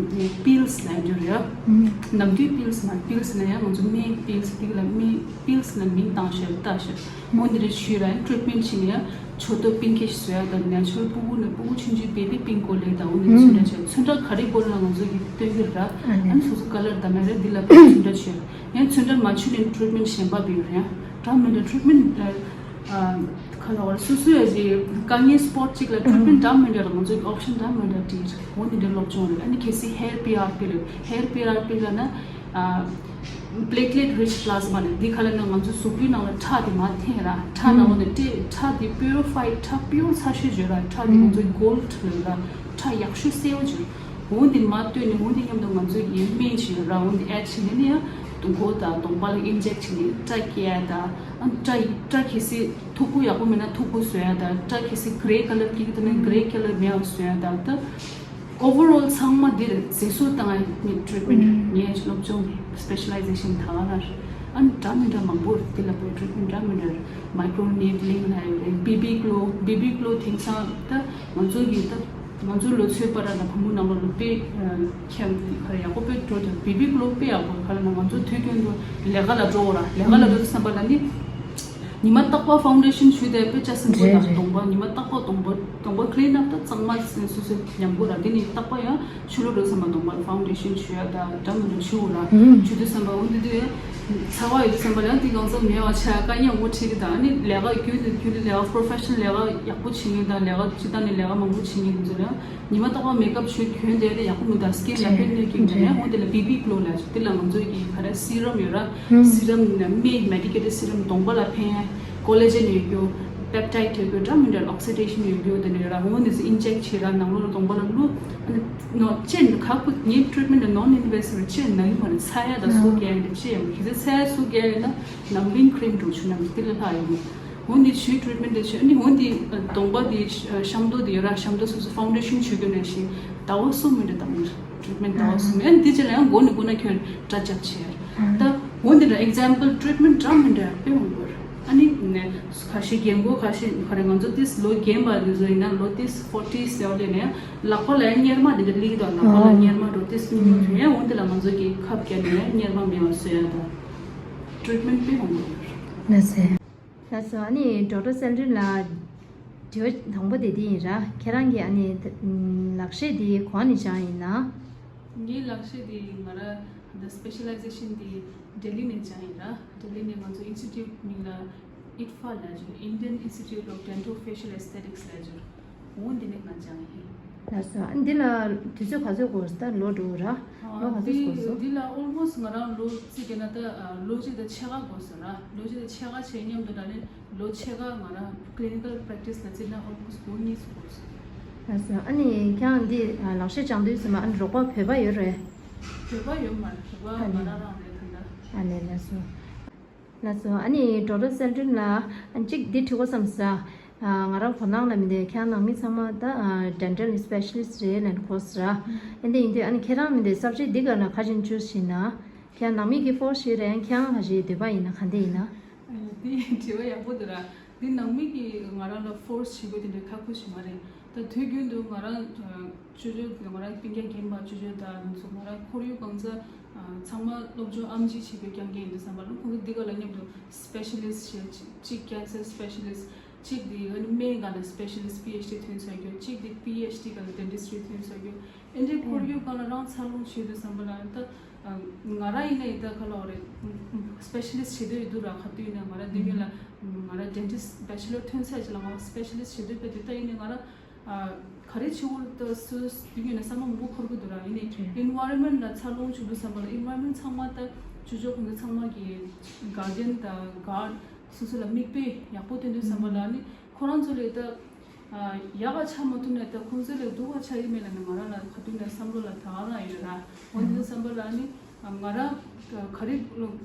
པིལ་སི་ལབ་རྒྱུ་རེད། ནམ་དུས་པིལ་སི་མ་པིལ་སི་ལ་ཡང་ང་ཚོ་སྨན་པིལ་སི་འདི་ལ་སྨན་པིལ་སི་ལ་མིང་བཏང་ཤག་ལྟ་ཤག་འོ་འདི་རེད། ཞུས་ར་ཡང་ཊི་རིཊ་མེན་ཊི་བྱས་ནས་ཡང་ཕྱོགས་གཏོགས་པིང་ཀིཤ་བཟོ་ཡ་དང་ནེ་ཅུ་རལ་ཕྲུ་གུ་ནས་ཕྲུ་གུ་ཆུང་ཆུང་བེ་བི་པིང་ཀ་ལབ་ཡ་དང་འོ་འདི་ཚོན་ཁྲ་བྱས་ཚོན་ཁྲ་ག་རེ་དགོས་ན་ང་ཚོ་གི་སྟོན་གི་ར། ཨ་ནི་སོ་སོ་ཁ་ལར་ད་མེད་ར་འདི་ལ་ཚོན་ཁྲ་བྱས་ཡང་ཚོན་ཁྲ་མ་བྱུག་ནས་ཊི་རིཊ་མེན་ཊི་གཞན་པ་བེད་ཡོད་ར་ཡང་འདྲ་མི་འདྲ་ཊི་རིཊ་མེན་ཊི་ཁ་ལ་བར་སོ་སོ་ཡ་གི་དཀའ་ངལ་སྤོཊ་གཅིག་ལ་ཊི་རིཊ་མེན་ཊི་འདྲ་མི་འདྲ་ར་ང་ཚོ་གི་ཨོབ་ཤན་འདྲ་མི་འདྲ་བྲིས་འོ་འདི་འདྲ་སློབ་སྦྱོང་རེད། ཨ་ནི་གལ་སྲིད་ཧེར་པི་ཨར་པི་རེད། ཧེར་པི་ཨར་པི་ལབ་ན་པི་ལེ་ཊི་ལེཊ་རིཆ་པི་ལ་ཟ་མ་ནི་འདི་ཁ་ལ་ན་ང་ཚོ་གཟུགས་པོའི་ནང་ལ་ཁྲག་དེ་མར་འཐེན་ར་ཁྲག་ནང་ལོགས་ནས་སྤྲད་ཁྲག་དེ་པིའུ་རི་ཕའི་ཁྲག་པིའུ་རི་ཚ་ཤོས་བརྗོད་ར་ཁྲག་དེ་ང་ཚོ་གོལ་ཌི་ལབ་ར་ཁྲག་ཡག་ཤོས་གསལ་པོ་བརྗོད། འོ་འདི་མར་བཏོན་ནས་འོ་འདི་མཉམ་དུ་ང་ཚོ་ཡི་སྨན་བྱས་ར་འོ་འདི་ཨེཌ་བྱས་ནས་ནི་ཡང་གདོང་ཁ་དང་གདོང་པ་ལ་ཨིན་ཇེག་བྱས་ནས་སྐྲ་སྐྱེ་ཡ་དང་ཨ་སྐྲ་ཡི་སྐྲ་གལ་སྲིད་མཐུག་པོ་ཡག་པོ་མེད་ན་མཐུག་པོ་བཟོ་ཡ་དང་སྐྲ་གལ་སྲིད་གྷི་རེ་ཁ་ལར་སྐྱེ་གི་འདུག་ན་གྷི་རེ་ཁ་ལར་མེད་པ་བཟོ་ཡ་དང་ད། ཨོ་ཝར་ཨོལ་ཚང་མ་འདིར་མཛེས་བཟོ་བཏང་ཡ་ངའི་ཊི་རིཊ་མེན་ཊི་ངའི་སློབ་སྦྱོང་གི་སི་པེ་ཤ་ལའི་ཟེ་ཤན་ད་ག་ར་རེད། ཨ་ནི་འདྲ་མི་འདྲ་མང་པོ་རེད། འདི་ལ་བོད་ཊི་རིཊ་མེན་ཊི་འདྲ་མི་འདྲ་རེད། མའི་ཀྲོ་ནེ་ཌི་ལིང་ལབ་ཡོད་རེད། བེ་བི་ཀློ་བེ་བི་ཀློ་དེང་སང་ད་ང་ཚོ་གི་ད་ང་ཚོ་ལོ་ཚོད་པ་ར་ལ་བུ་མོ་ནང་ལོ་ལོ་དཔེ་ཁྱད་ཡག་པོ་དཔེ་འགྲོ་དུས་བེ་བི་ཀློ་དཔེ་ཡག་པོ་ག་ལ་ན་ང་ཚོ་དུས་རྒྱུན་དུ་ལས་ཀ་ལ་འགྲོ་ར་ལས་ཀ་ལ་འགྲོ་དུས་བསམ་པ་ལ་ནི། ཉི་མ་རྟག་པར་ཕའུན་ཌེ་ཤན་བྱུགས་ཏེ་དཔེ་ལྕགས་སྲིན་པོ་རེད་དང་རེད། གདོང་པ་ཉི་མ་རྟག་པར་གདོང་པ་གདོང་པ་ཁི་ལིན་ཨབ་དང་གཙང་མ་སོ་སོ་ཉམས་དགོས་ར། དེ་ནི་རྟག་པར་ཡང་ཕྱི་ལོགས་འགྲོ་ཙམ་པ་གདོང་པ་ལ་ཕའུན་ཌེ་ཤན་བྱུག་ཡ་དང་འདྲ་མི་འདྲ་བྱུག་ར། ཨུམ། བྱུག་དུས་ཙམ་པ་འོ་འདི་དུས་ཚ་བ་ཡོད་དུས་ཙམ་པ་ལ་ཡང་དེ་གང་ཟག་མེད་པ་ཆགས་དཀའ་ངལ་ངོ་འཕྲད་ཀྱི་དང་ཨ་ནི་ལས་ཀ་རྒྱུན་དུ་རྒྱུན་དུ་ལས་ཀ་པོ་རོ་ཕེ་ཤ་ནལ་ལས་ཀ་ཡག་པོ་བྱེད་མཁན་དང་ལས་ཀ་སྤྱི་བཏང་ནས་ལས་ཀ་མང་པོ་བྱེད་མཁན་དེ་ཚོ་ལ་ཡང་ཉི་མ་རྟག་པར་མེག་ཨབ་བྱུག་གྱོན་བསྡད་དེ་ཡག་པོ་མི་འདུག་སི་ཀིན་ལ་དཔེ་གནོད་ཀྱི་འདུག་ཡང་འོ་དེ་ལ་བེ་བི་ཀློ་ལབ་ཅིག་དེ་ལ་ང་ཚོའི་གི་ག་རེ་སི་རམ་ཡོད་ར། སི་རམ་ནི་མེ་མེ་ཌི་ཀེ་ཊེཌ་སི་རམ་གདོང་པ་ལ་ཕན་ཡ། ཀོ་ལེ་ཇེན་ཡོད་རྒྱུ། པེབ་ཊའིཌ་ཡོད་རྒྱུ་འདྲ་མི་འདྲ་ཨོག་སི་ཌེ་ཤན་ཡོད་རྒྱུ་དེ་འདྲ་ཡོད་ར། འོ་འདི་ཚོ་ཨིན་ཇེག་བྱེད་ར་ནང་ལོགས་ལ་གདོང་པ་ལ་བླུགས། ཨ་ནི་ནོ་ཅེན་ཁག་པོ་ངའི་ཊི་རིཊ་མེན་ཊི་ནོན་ཨིན་ཝེ་སི་ཝི་ཌི་ཅེན་ནང་ཡིན་པ་ནི་ཚ་ཡ་དང་སོ་རྒྱག་ཡ་འདི་ཅེ་ཡང་གི་ཚེ་ཚ་ཡ་སོ་རྒྱག་ཡ་ན་ནམ་བླིང་ཁི་རིམ་འགྲོ་ཆུ་ནམ་དེ་ལ་ལྷག་ཡོད་མོད། འོ་འདི་ཆུའི་ཊི་རིཊ་མེན་ཊི་དེ་ཆུ་ཨ་ནི་འོ་འདི་གདོང་པ་དེ་ཤམ་ཏོ་དེ་ཡོད་ར་ཤམ་ཏོ་སོ་སོ་ཕའུན་ཌེ་ཤན་བྱུག་རྒྱུ་ནང་བཞིན་ཟླ་བ་གསུམ་མི་འདྲ་བཏང་ནི་ཊི་རིཊ་མེན་ཊི་ཟླ་བ་གསུམ་ཨ་ནི་དེ་རྗེས་ལ་ཡང་མགོ་ནས་མགོ་ན་ཁྱོད་སྐྲ་རྒྱབ་བྱས་ད་འོ་འདི་འདྲ་ཨེག་ཛམ་པལ་ཊི་རིཊ་མེན་ཊི་འདྲ་མི་འདྲ་དཔེ་མང་པོ་རེད། ཨ་ནི་ཁ་ཤས་རྒན་གོག་ཁ་ཤས་ག་རེ་ང་ཚོ་ཏིས་ལོ་རྒན་པ་དེ་ཚོ་ཡིན་ན་ལོ་ཏིས་ཕོར་ཊི་ཟེར་བ་ལས་ནས་ལག་པ་ལ་ཡང་གཉེར་མ་དེ་འདྲ་ལིག་དང་ལག་པ་ལ་གཉེར་མ་འགྲོ་ཏིས་སྙིང་མོ་དུས་ཡང་འོ་འདི་ལ་ང་ཚོ་གི་ཁབ་བརྒྱབ་ནས་ཡང་གཉེར་མ་མེད་པ་བཟོ་ཡ་དང་ཊི་རིཊ་མེན་ཊི་དཔེ་མང་པོ་ཡོད་རེད། ལགས་སོ། ལགས་སོ། ཨ་ནི་ཌོག་ཊར་སེལ་ཌིན་ལགས། དྲི་བ་དང་པོ་དེ་འདི་ཡིན་ར། ཁྱེད་རང་གི་ཨ་ནི་ལག་ཤེས་འདི་གང་ནས་སྦྱངས་ཡིན་ན། ངའི་ལག་ཤེས་འདི་ང་ར་འདི་སི་པེ་ཤ་ལའི་ཟེ་ཤན་འདི་ལྡི་ལི་ནས་སྦྱངས་ཡིན་ར། ལྡི་ལི་ནས་ང་ཚོ་ཨིན་སི་ཊི་ཊུཊ་མིང་ལ་ཨིཊ་ཕ་ལབ་ཀྱི་ཡོད། Indian Institute of Dental Facial Aesthetics ལབ་ཀྱི་ཡོད། འོ་འདི་ནས་ང་སྦྱངས་ཡིན། ལགས་སོ། ཨ་འདི་ལ་དུས་ཚོད་ག་ཚོད་འགོར་སོང་། ད་ལོ་འགྲོ་ར། ལོ་ག་ཚོད་འགོར་སོང་། འདི་ལ་ཨོལ་མོ་སི་ང་རང་ལོ་རྩིས་རྒྱག་ན་ད་ལོ་གཅིག་དང་ཕྱེད་ཀ་འགོར་སོང་ར། ལོ་གཅིག་དང་ཕྱེད་ཀ་བྱས་མཉམ་དུ་ད་ནི་ལོ་ཕྱེད་ཀ་ང་རང་ཀི་ལི་ནི་ཀལ་པེ་རེག་ཊི་སི་ལ་བརྩིས་ན་ཨོལ་མོ་སི་ལོ་གཉིས་སུ་འགོར་སོང་། ལགས་སོ། ཨ་ནི་ཁྱེད་རང་འདི་ལག་ཤེས་སྦྱང་དུས་ཙམ་པ་ཨ་ནི་རོགས་པ་བོད་པ་ཡོད་རེད། བོད་པ་ཡོད་མ་རེད། བོད་པ་ང་རང་རང་རེད་ད་ལྟ། ཨ་ནི་ལགས་སོ། ལགས་སོ། ཨ་ནི་ཌོག་ཊར་སེལ་ཌིན་ལགས་གཅིག་འདི་དྲི་དགོས་བསམ་ས། ང་རང་གོ་སྣང་ལ་མི་འདུག་ཁྱེད་རང་ནང་མི་ཚང་མ་ད་ཌེན་ཊལ་སི་པེ་ཤ་ལི་སི་རེད་ལབ་གོ་ས་ར། ཨ་འདི་ཡིན་དུས་ཨ་ནི་ཁྱེད་རང་མི་འདུག་སབ་ཇེག་འདི་ག་ལ་ག་བཞིན་ཅུ་སི་བྱས་ན། ཁྱེད་རང་ནང་མི་གི་ཕོར་སི་ཞིག་རེད། ཁྱེད་རང་ག་ཞིག་འདོད་པ་ཡིན་ན་ག་འདི་ཡིན་ན། འདི་དྲི་བ་ཡག་པོ་འདུག་ར། འདི་ནང་མི་གི་ང་རང་ལ་ཕོར་སི་བྱེད་དགོས་དེ་འདྲའི་ཁག་པོ་ཞིག་མ་རེད། ད་དུས་རྒྱུན་དུ་ང་རང་ཅོ་ཅོ་ང་རང་སྤུན་ཀྱག་རྒན་པ་ཅོ་ཅོ་དང་ང་ཚོ་ང་རང་ཁོར་ཡུག་གང་ཚ་ཚང་མ་སློབ་སྦྱོང་ཨེམ་ཆི་བྱེད་པའི་རྐྱང་རྐྱང་ཡིན་དུས་ཙམ་པ་ལ་ཁོང་ཚོ་འདི་ག་ལ་མཉམ་དུ་སི་པེ་ཤ་ལི་སི་ཞེས་གཅིག་ཀེན་སར་སི་པེ་ཤ་ལི་སི་གཅིག་འདི་ཨ་ནི་སྨན་སྒང་ལ་སི་པེ་ཤ་ལི་སི་པི་ཨེཆ་ཌི་ཐོན་ཚར་རྒྱུ་གཅིག་འདི་པི་ཨེཆ་ཌི་སྒང་ལ་ཌེན་ཊི་སི་ཊི་ཐོན་ཚར་རྒྱུ་ཨེ་འདྲའི་ཁོར་ཡུག་སྒང་ལ་རང་འཚར་ལོངས་བྱེད་དུས་ཙམ་པ་ལ་ད་ང་རང་ཡིན་ན་ཡིན་ད་ག་ལ་བ་རེད་སི་པེ་ཤ་ལི་སི་བྱེད་འདོད་ཡོད་འདུག་ར། ག་དུས་ཡིན་ན་ང་རང་འདི་ཉིད་ལ་ང་རང་ཌེན་ཊི་སི་ཊི་བེ་ཆེ་ལར་ཐོན་ཚར་རྗེས་ལ་ང་རང་སི་པེ་ཤ་ལི་སི་བྱེད་འདོད་པ་དེ་ད་ཡིན་ནའི་ང་རང་ག་རེ་བྱེད་དགོས་ད་སུ་དེ་ཉིད་ནས་བསམ་བློ་མང་པོ་འཁོར་གི་འདུག་ར། ཡིན་ནའི་ཨེན་ཝའེ་རོན་མེན་ཊི་ལ་འཚར་ལོངས་བྱུང་དུས་ཙམ་པ་ལ་ཨེན་ཝའེ་རོན་མེན་ཊི་ཚང་མ་ད་ཅོ་ཅོ་ཁོང་ཚོ་ཚང་མ་གི་གར་ཌེན་དང་གར་ཌི་སོ་སོ་ལ་མིག་དཔེ་ཡག་པོ་སྟོན་དུས་ཙམ་པ་ལ་ནི་ཁོ་རང་ཚོ་ལས་ད་ཡག་ག་ཆགས་མ་ཐུབ་ནའི་ད་ཁོང་ཚོ་ལས་སྡུག་ག་ཆགས་ཡོད་མེད་ལ་ནི་ང་རང་ལ་ག་དུས་ནས་བསམ་བློ་ལ་ད་ག་རང་ཡོད་ར། འོ་འདི་ཙམ་པ་ལ་ནི་ང་རང་ག་རེ་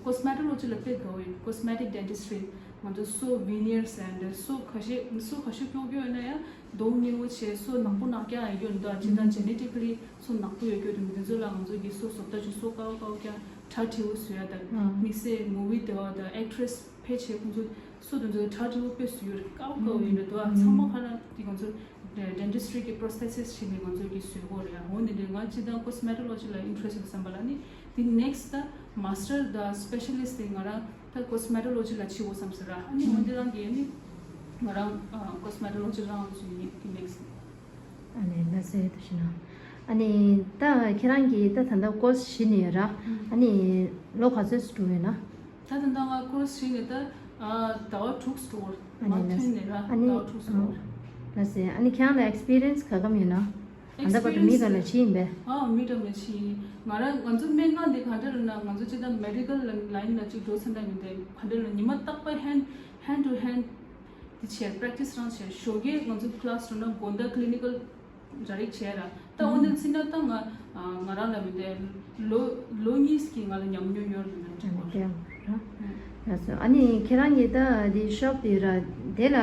ཀོ་སི་མེ་ཊོ་ལོ་ཇི་ལ་དཔེ་དགའ་བོ་ཡོད། ཀོ་སི་མེ་ཊིག་ཌེན་ཊི་སི་ཊི་རི། ང་ཚོ་སོ་ཝི་ནི་ཡར་ཟེར་ཡ་འདྲ། སོ་ཁ་ཤས་སོ་ཁ་ཤས་ཀྱོག་ཀྱོག་ཡོད་ན་ཡང་མདོག་སྔོན་པོ་བྱས། སོ་ནག་པོ་ནག་རྐྱང་ཡོད་རྒྱུ་འདུག་ཅི་ལྟར་ཇེ་ནེ་ཊིག་ལི་སོ་ནག་པོ་ཡོད་རྒྱུ་འདུག་འདི་ཚོ་ལ་ང་ཚོ་གི་སོ་བཟོ་ལྟ་ཅིག་སོ་དཀར་པོ་དཀར་པོ་རྐྱང་། གྲ་བྲིས་པོ་བཟོ་ཡ་དང་། དམིགས་བསལ་མུ་ཝི་དེ་བ་དང་ཨེག་ཊི་རེ་སི་ཕལ་ཆེར་ཁོང་ཚོ་སོ་དེ་ཚོ་གྲ་བྲིས་པོ་དཔེ་བཟོ་རྒྱུ་དཀར་པོ་དཀར་པོ་ཡོད་རེད་འདུག་ཚང་མ་ཁ་ན་དེ་ང་ཚོ་ཌེན་ཊི་སི་ཊི་རི་གི་པོ་རོ་སི་ཐེ་སི་སི་བྱས་ནས་ང་ཚོ་གི་བཟོ་གི་ཡོད་རེད། འོ་འདི་འདྲ། ང་སྤྱིར་བཏང་ཀོ་སི་མེ་ཊོ་ལོ་ཇི་ལ་ཨིན་ཊི་རེ་སི་ཡོད་བསམ་པ་ལ་ནི་དེ་ནེག་སི་ཊི་ད་མ་སི་ཊར་དང་སི་པེ་ཤ་ལི་སི་ཊི་དེ་ང་རང་ད་ཀོ་སི་མེ་ཊོ་ལོ་ཇི་ལ་བྱེད་དགོས་བསམ་ཟེར་ར། ཨ་ནི་འོ་འདི་རང་གི་ནི་ང་རང་ཀོ་སི་མེ་ཊོ་ལོ་ཇི་རང་བྱེད་ཡིན་དེ་ནེག་སི་ཊི། ཨ་ནི་ལ་སེ་དུ་ཤི་ན། ཨ་ནི་ད་ཁྱེད་རང་གིས་ད་ད་ལྟ་ཀོ་སི་བྱེད་ནས་ཡོད་ར། ཨ་ནི་ལོ་ག་ཚོད་འགྲོ་ཡོད་ན། ད་ད་ལྟ་ང་ཀོ་སི་བྱེད་ནས་ད་ཨ་ཟླ་བ་དྲུག་འགྲོ་གི་ཡོད། ཨ་ནི་མ་ཐོན་ནས་ར་ཨ་ནི་ཟླ་བ་དྲུག་འགྲོ་གི་ཡོད། ལ་སེ། ཨ་ནི་ཁྱེད་རང་ལ་ཨེག་སི་པི་རི་ཡན་སི་ག་གམ་ཡོད་ན། ཨ་ད་བར་དུ་མི་ག་ལ་ཕྱིན་ཡིན་པས། ཨ་མི་གྲངས་ལ་ཕྱིན། ང་རང་ང་ཚོ་སྨན་ཁང་འདི་ག་འདྲ་ལ་ན་ང་ཚོ་སྤྱིར་བཏང་མེ་ཌི་ཀལ་ལ་ལའིན་ལ་ཅིག་འགྲོ་ཚར་ན་མི་འདུག་ག་འདྲ་ལ་ཉི་མ་རྟག་པར་ཧེན་ཧེན་ཊུ་ཧེན་དེ་བྱས་པྲེག་ཊི་སི་རང་བྱས། ཞོགས་ཀས་ང་ཚོ་ཀི་ལ་སི་འགྲོ་ན་དགོང་དག་ཀི་ལི་ནི་ཀལ་ར་རིག་བྱས་ར། ད་འོ་འདི་ཚིག་ན་ད་ང་ང་རང་ལ་མི་འདུག་ལོ་ལོ་གཉིས་ཀྱི་ང་ལ་ཉམས་མྱོང་ཡོད་རེད་མི་འདུག་ཨ་ནི་ལགས་སོ། ཨ་ནི་ཁྱེད་རང་གིས་ད་འདི་ཤོབ་དེ་ར་དེ་ལ་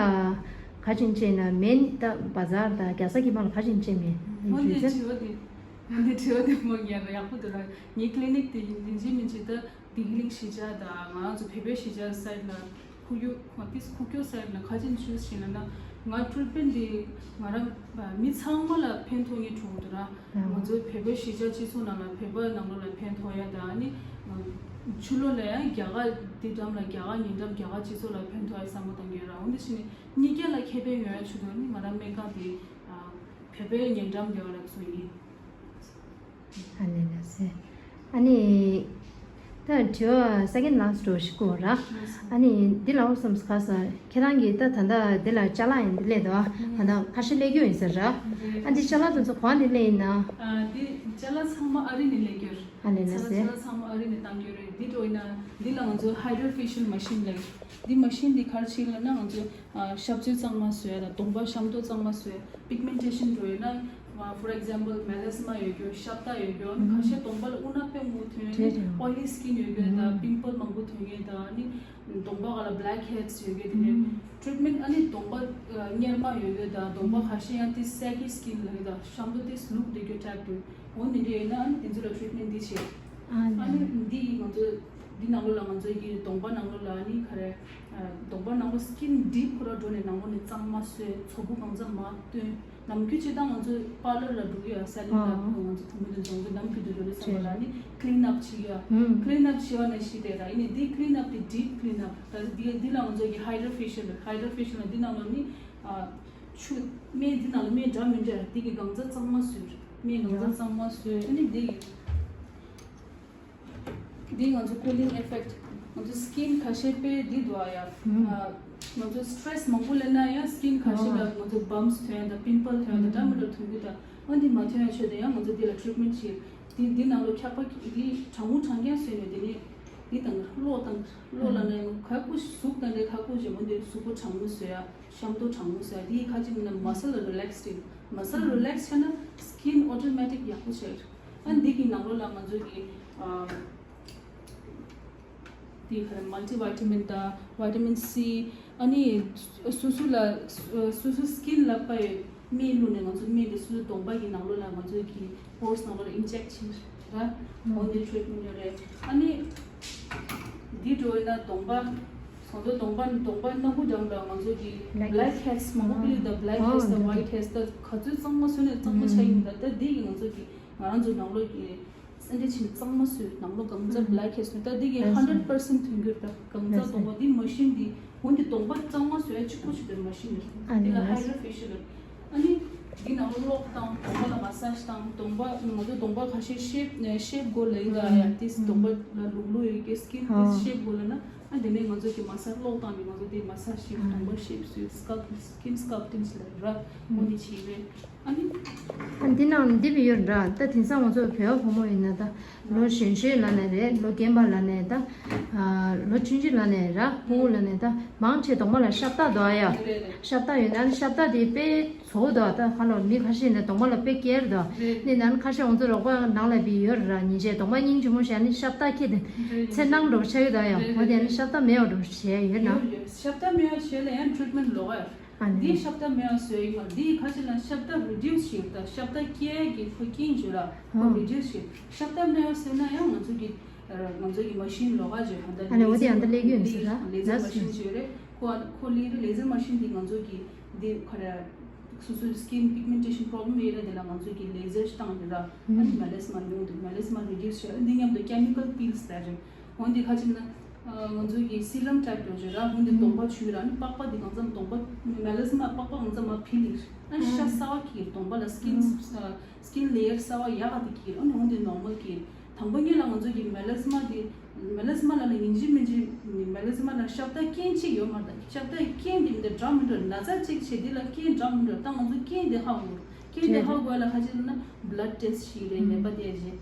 ག་ཅིན་བྱས་ན་མེན་ད་བ་ཛར་དང་རྒྱལ་ས་ཁྱི་མ་ལ་ག་ཅིན་བྱས་མེད། འོ་འདི་རྒྱུ་མཚན། དྲི་བ་དེ་འོ་འདི་དྲི་བ་དེ་མོ་ཡག་ཡག་པོ་འདུག་ར། ངའི་ཀི་ལི་ནིག་དེ་ཡིན་ཡིན་གཅིག་མིན་གཅིག་ད་ལྡི་ལི་གཞིས་ཆགས་དང་ང་རང་ཚོ་བལ་པོའི་གཞིས་ཆགས་སའིཌ་ལ་ཁུག་ཀྱོག་ང་ཏིས་ཁུག་ཀྱོག་སའིཌ་ལ་ག་ཅིན་ཆུ་ཞིག་ལ་ན་ང་ཊི་རིཊ་མེན་ཊི་འདི་ང་རང་མི་ཚང་མ་ལ་ཕན་ཐོགས་ངེས་འགྲོ་གི་འདུག་ར། ང་ཚོ་བལ་པོའི་གཞིས་ཆགས་སྤྱི་ཚོགས་ནང་ལ་བལ་པོ་ནང་ལོགས་ལ་ཕན་ཐོགས་ཡ་དང་ནི་ཕྱི་ལོགས་ལ་ཡང་རྒྱ་གར་འདི་འགྲམ་ལ་རྒྱ་གར་ཉེ་འགྲམ་རྒྱ་གར་སྤྱི་ཚོགས་ལ་ཕན་ཐོགས་ཡ་བསམ་བློ་བཏང་གི་ཡོད་ར། འོ་འདི་བྱས་ནས་གཉིས་ཀ་ལ་ཁེ་ཕན་ཡོང་ཡ་ཆེད་དུ་ནི་ང་རང་སྨན་ཁང་འདི་བལ་པོའི་ཉེ་འགྲམ་དེ་བ་ལ་བཙུགས་ཡིན། ཨ་ནི་ལགས་སེ། ཨ་ནི། ད་དྲི་བ་སེ་ཀེན་ཌི་ལ་སི་ཊི་འདྲ་བོ་ཞིག་དགོས་ར། ཨ་ནི་འདི་ལ་འོ་བསམ་ག་ས་ཁྱེད་རང་གིས་ད་ད་ལྟ་འདི་ལ་ཅ་ལག་ཡིན་འདི་སླེབས་འདུག་ད་ལྟ་ཁ་ཤས་སླེབས་རྒྱུ་ཡིན་ཟེར་ར། ཨ་འདི་ཅ་ལག་དེ་ཚོ་གང་ནས་སླེབས་ཡིན་ན། ཨ་འདི་ཅ་ལག་ཚང་མ་ཨ་རི་ནས་སླེབས་རྒྱུ་རེད། ཨ་ནི་ལགས་སེ། ཅ་ལག་ཚང་མ་ཨ་རི་ནས་བཏང་རྒྱུ་རེད། འདི་འདྲ་བོ་ཡིན་ན་འདི་ལ་ང་ཚོ་ཧའི་ཌྲོ་ཕེ་ཤལ་མ་ཤིན་ལབ། འདི་མ་ཤིན་འདི་ག་རེ་བྱེད་ལབ་ན་ང་ཚོ་ཨ་ཞབས་ཚོས་གཙང་མ་བཟོ་ཡ་དང་གདོང་པ་ཤམ་ཐབས་གཙང་མ་བཟོ་ཡ། པིག་མེན་ཊེ་ཤན་འགྲོ་ཡོད་ན། ཨ་ཕོར་ཨེག་ཛམ་པལ་མེ་ལེ་སི་མ་ཡོད་རྒྱུ། ཤབ་ཏ་ཡོད་རྒྱུ། ཨ་ནི་ཁ་ཤས་གདོང་པ་ལ་དབུ་ནག་དཔེ་མང་པོ་ཐོན་ཡོད། རེད་རེད། ཨོ་ཡི་ལི་སི་ཀིན་ཡོད་རྒྱུ་དང་། ཨ་ནི་པིམ་པལ་མང་པོ་ཐོན་ཡོད་དང་། ཨ་ནི་གདོང་པ་ག་ལ་བྷི་ལེག་ཧེཌ་སི་ཡོད་རྒྱུ་དེ་ནས་ཊི་རིཊ་མེན་ཊི། ཨ་ནི་གདོང་པ་གཉེར་མ་ཡོད་རྒྱུ་དང་། གདོང་པ་ཁ་ཤས་ཡང་དེ་སེ་གི་སི་ཀིན་ལབ་ཡོད་དང་། ཤམ་ཐབས་དེ་ལུག་བསྡད་རྒྱུ་ཊའིབ་དེ། འོ་འདི་འདྲ་ཡོད་ན་ཨ་ནི་དེ་ཚོ་ལ་ཊི་རིཊ་མེན་ཊི་འདི་བྱེད། ཨ་ནི་འདི་ང་ཚོ་འདི་ནང་ལོགས་ལ་ང་ཚོ་གི་གདོང་པ་ནང་ལོགས་ལ་ཨ་ནི་ག་རེ། གདོང་པ་ནང་ལོགས་སི་ཀིན་ཌིབ་ཁོ་ར་འགྲོ་ནས་ནང་ལོགས་ནས་གཙང་མ་བཟོས། ཚོ་བུ་གང་ཚ་མ་བཏོན། ནམ་རྒྱུན་སྤྱིར་བཏང་ང་ཚོ་པར་ལར་ལ་འགྲོ་གི་ཡོད། སེ་ལོན་ལ་ང་ཚོ་བུ་མོ་དེ་ཚོ་ང་ཚོ་ནམ་རྒྱུན་དུ་འགྲོ་ནས་བསམ་པ་ལ་ནི་ཀི་ལིན་ཨབ་བྱེད་ཀྱི་ཡོད། ཀི་ལིན་ཨབ་བྱེད་པ་ནང་བཞིན་དེ་ར། ཡིན་ནའི་འདི་ཀི་ལིན་ཨབ་དེ་ཌིབ་ཀི་ལིན་ཨབ། ད་འདི་འདི་ལ་ང་ཚོ་གི་ཧའི་ཌྲོ་ཕེ་ཤལ། ཧའི་ཌྲོ་ཕེ་ཤལ་ལ་འདི་ནང་ལ་ནི་ཆུ་སྨན་འདི་ནང་ལ་སྨན་འདྲ་མི་འདྲ་འདི་གི་གང་ཚ་གཙང་མ་བཟོས། སྨན་གང་ཚ་གཙང་མ་བཟོས། ཨ་ནི་འདི་གི་འདི་ང་ཚོ་ཀུ་ལིང་ཨེ་ཕེག་ཊི། ང་ཚོ་སི་ཀིན་ཁ་ཤས་དཔེ་འདི་འདུག་ཨ་ཡ། ཨ་ང་ཚོ་སི་ཊི་རེ་སི་མང་པོ་ལེན་ན་ཡང་སི་ཀིན་ཁ་ཤས་ལ་ང་ཚོ་བམ་སི་ཐོན་ཡ་དང་པིམ་པལ་ཐོན་ཡ་དང་འདྲ་མི་འདྲ་ཐོན་གི་ད། ཨ་འདི་མ་ཐོན་ཡ་ཆེད་དུ་ཡང་ང་ཚོ་འདི་ལ་ཊི་རིཊ་མེན་ཊི་བྱེད། འདི་འདི་ནང་ལོ་འཁྱག་པ་འདི་གྲང་མོ་གྲང་རྐྱང་བཟོས་ནས་འདི་ནས་འདི་དང་གློ་དང་གློ་ལ་ནས་ཁ་ཁུ་གཟུགས་དང་འདྲ་ཁ་ཁུ་བྱེད་མོ་འདི་གཟུགས་པོ་གྲང་མོ་བཟོས་ཡ། ཤམ་ཐབས་གྲང་མོ་བཟོས་ཡ། འདི་ཁ་ཅིག་མིན་ན་མ་སལ་རི་ལེག་སི་ཊིང་། མ་སལ་རི་ལེག་སི་ཊི་བྱས་ན་སི་ཀིན་ཨོ་ཊོ་མེ་ཊིག་ཡག་པོ་བྱེད། ཨ་འདི་གི་ནང་ལོགས་ལ་ང་ཚོ་གི་ཨ་འདི་ག་རེ་མལ་ཊི་ཝི་ཊ་མིན་དང་ཝི་ཊ་མིན་སི། ཨ་ནི་སོ་སོ་ལ་སོ་སོ་སི་ཀིན་ལ་དཔེ་སྨན་བླུགས་ནས་ང་ཚོ་སྨན་དེ་སོ་སོ་གདོང་པ་གི་ནང་ལོགས་ལ་ང་ཚོ་གི་པོར་སི་ནང་ལོགས་ལ་ཨིན་ཇེག་བྱེད་ར། འོ་འདི་ཊི་རིཊ་མེན་ཊི་ཡོད་རེད། ཨ་ནི་འདི་འགྲོ་ཡིན་ན་གདོང་པ། ང་ཚོ་གདོང་པ་གདོང་པ་ནག་པོ་འགྲམ་ལ་ང་ཚོ་གི་བྷི་ལེག་ཧེཌ་སི་མང་པོ་ཕུལ་ཡོད་ད། བྷི་ལེག་ཧེཌ་སི་དང་ཝའིཊ་ཧེཌ་སི་ད་ག་ཚོད་གཙང་མ་བཟོས་ནས་གཙང་མ་ཆགས་ཡིན་ད། ད་འདི་གི་ང་ཚོ་གི་ང་རང་ཚོ་ནང་ལོགས་ཀྱི་སེ་ནི་ཊེ་ཤན་གཙང་མ་བཟོས། ནང་ལོགས་གང་ཚ་བྷི་ལེག་ཧེཌ་སི་ད་འདི་གི་ཧན་ཌེ་རེཌ་པར་སེན་ཊི་ཐོན་གྱི་རེད་ད། གང་ཚ་གདོང་པ་འདི་མ་ཤིན་འདི་འོན་ཏེ་གདོང་པ་གཙང་མ་བཟོ་ཡ་གཅིག་པོ་ཞིག་འདི་མ་ཤིན་རེད། འདི་ལ་ཧའི་ཌྲོ་ཕེ་ཤལ་རེད། ཨ་ནི་འདི་ནང་ལོགས་གློག་བཏང་། གདོང་པ་ལ་མ་སཱཇ་བཏང་། གདོང་པ་ང་ཚོ་གདོང་པ་ཁ་ཤས་ཤེབ་ཤེབ་དགོས་ལ་ཡིན་ད་ཡ། ཏིས་གདོང་པ་ལ་ལུག་ལུག་ཡོད་ཀྱི་སི་ཀིན་ཏིས་ཤེབ་དགོས་ལ་ན། ཨ་འདི་ནས་ང་ཚོ་གི་མ་སཱཇ་གློག་བཏང་ནས་ང་ཚོ་དེ་མ་སཱཇ་ཤེབ་གདོང་པ་ཤེབ་བཟོས། སི་ཀལ་ཕ་ཊིང་སི་ཀིན་སི་ཀལ་ཕ་ཊིང་སི་ལ་ར་འོ་འདི་བྱེད་རེད། ཨ་ནི། ཨ་འདི་ནང་འདི་བི་ཡོད་ར། ད་དེང་སང་ང་ཚོ་བོད་པ་བུ་མོ་ཡིན་ན་ད་ལོ་གཞོན་གཞོན་ལ་ནས་རེད། ལོ་རྒན་པ་ལ་ནས་ད་ལོ་ཆུང་ཆུང་ལ་ནས་ར། ཕྲུ་གུ་ལ་ནས་ད་མང་ཆེ་གདོང་པ་ལ་ཤབ་ཏ་འདུག་ཨ་ཡ། ཤབ་ཏ་ཡོད་ན་ཨ་ནི་ཤབ་ཏ་དེ་དཔེ་ ཚོ་དང་ད་ཁ་ལོ་མི་ཁ་ཤས་ནས་གདོང་པ་ལ་དཔེ་སྐྱེར་དང་། རེད། ནི་ནང་ཁ་ཤས་ང་ཚོ་རོགས་པ་ནང་ལ་བི་ཡོད་ར་ཉིན་བྱས་གདོང་པ་སྙིང་རྗེ་མོ་བྱས་ནི་ཤ་སྟག་ཁྱེད་དེ་རེད། ཚེ་ནང་འགྲོ་ཆ་ཡོད་ད་ཡང་། རེད། འོ་དེ་ནི་ཤ་སྟག་མེད་པ་འགྲོ་བྱས་ཡོད་ན། ཡོད་ཡོད། ཤ་སྟག་མེད་པ་བྱས་ལ་ཡང་ཊི་རིཊ་མེན་ཊི་ལོག་ཡ། ཨ་ནི། འདི་ཤ་སྟག་མེད་པ་བཟོས་ཡིན་ལ། འདི་ཁ་ཤས་ལ་ཤ་སྟག་རི་ཌིའུ་སི་བྱེད་ད། ཤ་སྟག་སྐྱེ་གི་ཁོ་རྐྱེན་བྱོས་ལ་ཁོ་ཨ། རི་ཌིའུ་སི་བྱེད། ཤ་སྟག་མེད་པ་བཟོས་ན་ཡང་ང་ཚོ་གི་ང་ཚོ་གི་མ་ཤིན་ལོག་ག་བྱོས། ད་ལྟ་ཨ་ནི་འོ་དེ་ཡང་ད་ལས་ཀྱི་ཡོད་ཟེར་ར། ལེ་ཟར་མ་ཤིན་བྱོས་རེད། ཁོ་ཨ་ཁོ་ལི་རེད། ལེ་ཟར་མ་ཤིན་འདི་ང་ཚོ་གི་འདི་ཁ་ར་སོ་སོའི་སི་ཀིན་པིག་མེན་ཊེ་ཤན་པོ་རོབ་ལེམ་ཡོད་ན་དེ་ལ་ང་ཚོ་གི་ལེ་ཟར་བཏང་རེད་ར། ཨ་ནི་མེ་ལེ་སི་མ་ཉུང་འདུག་མེ་ལེ་སི་མ་རི་ཌིའུ་སི་བྱས། འདི་མཉམ་དུ་ཀེ་མི་ཀལ་པིལ་སི་ཟེར་རེད། འོན་ཏེ་ཁ་ཅིག་ན་ང་ཚོ་གི་སི་རམ་ཊའིབ་ཡོད་རེད་ར། འོན་ཏེ་གདོང་པ་བྱུགས་ར། ཨ་ནི་པགས་པ་འདི་གང་འཚམ་གདོང་པ་མེ་ལེ་སི་མ་པགས་པ་གང་འཚམ་མ་ཕི་ལིག་ཨ་ནི་ཤ་གསར་པ་འཁྱེར། གདོང་པ་ལ་སི་ཀིན་སི་ཀིན་ལེ་ཡར་གསར་པ་ཡག་ག་དེ་འཁྱེར། ཨ་ནི་འོན་ཏེ་ནོར་མལ་འཁྱེར། དང་པོ་ཉིད་ལ་ང་ཚོ་གི་མེ་ལེ་སི་མ་དེ་མེ་ལེ་སི་མ་ལ་ལ་ཡིན་གཅིག་མིན་གཅིག་མེ་ལེ་སི་མ་ལ་ཤ་སྟག་རྐྱེན་གཅིག་ཡོད་མ་རེད། ཤ་སྟག་རྐྱེན་དེ་མི་འདྲ་འདྲ་མི་འདྲ། ན་ཚ་གཅིག་བྱས་དེ་ལ་རྐྱེན་འདྲ་མི་འདྲ། ད་ང་ཚོ་རྐྱེན་དེ་ཧ་གོ་རེད། རྐྱེན་དེ་ཧ་གོ་ལ་ཁ་ཅིག་ན་བླཌ་ཊེ་སི་ཊི་བྱེད་རེད། ནད་པ་དེ་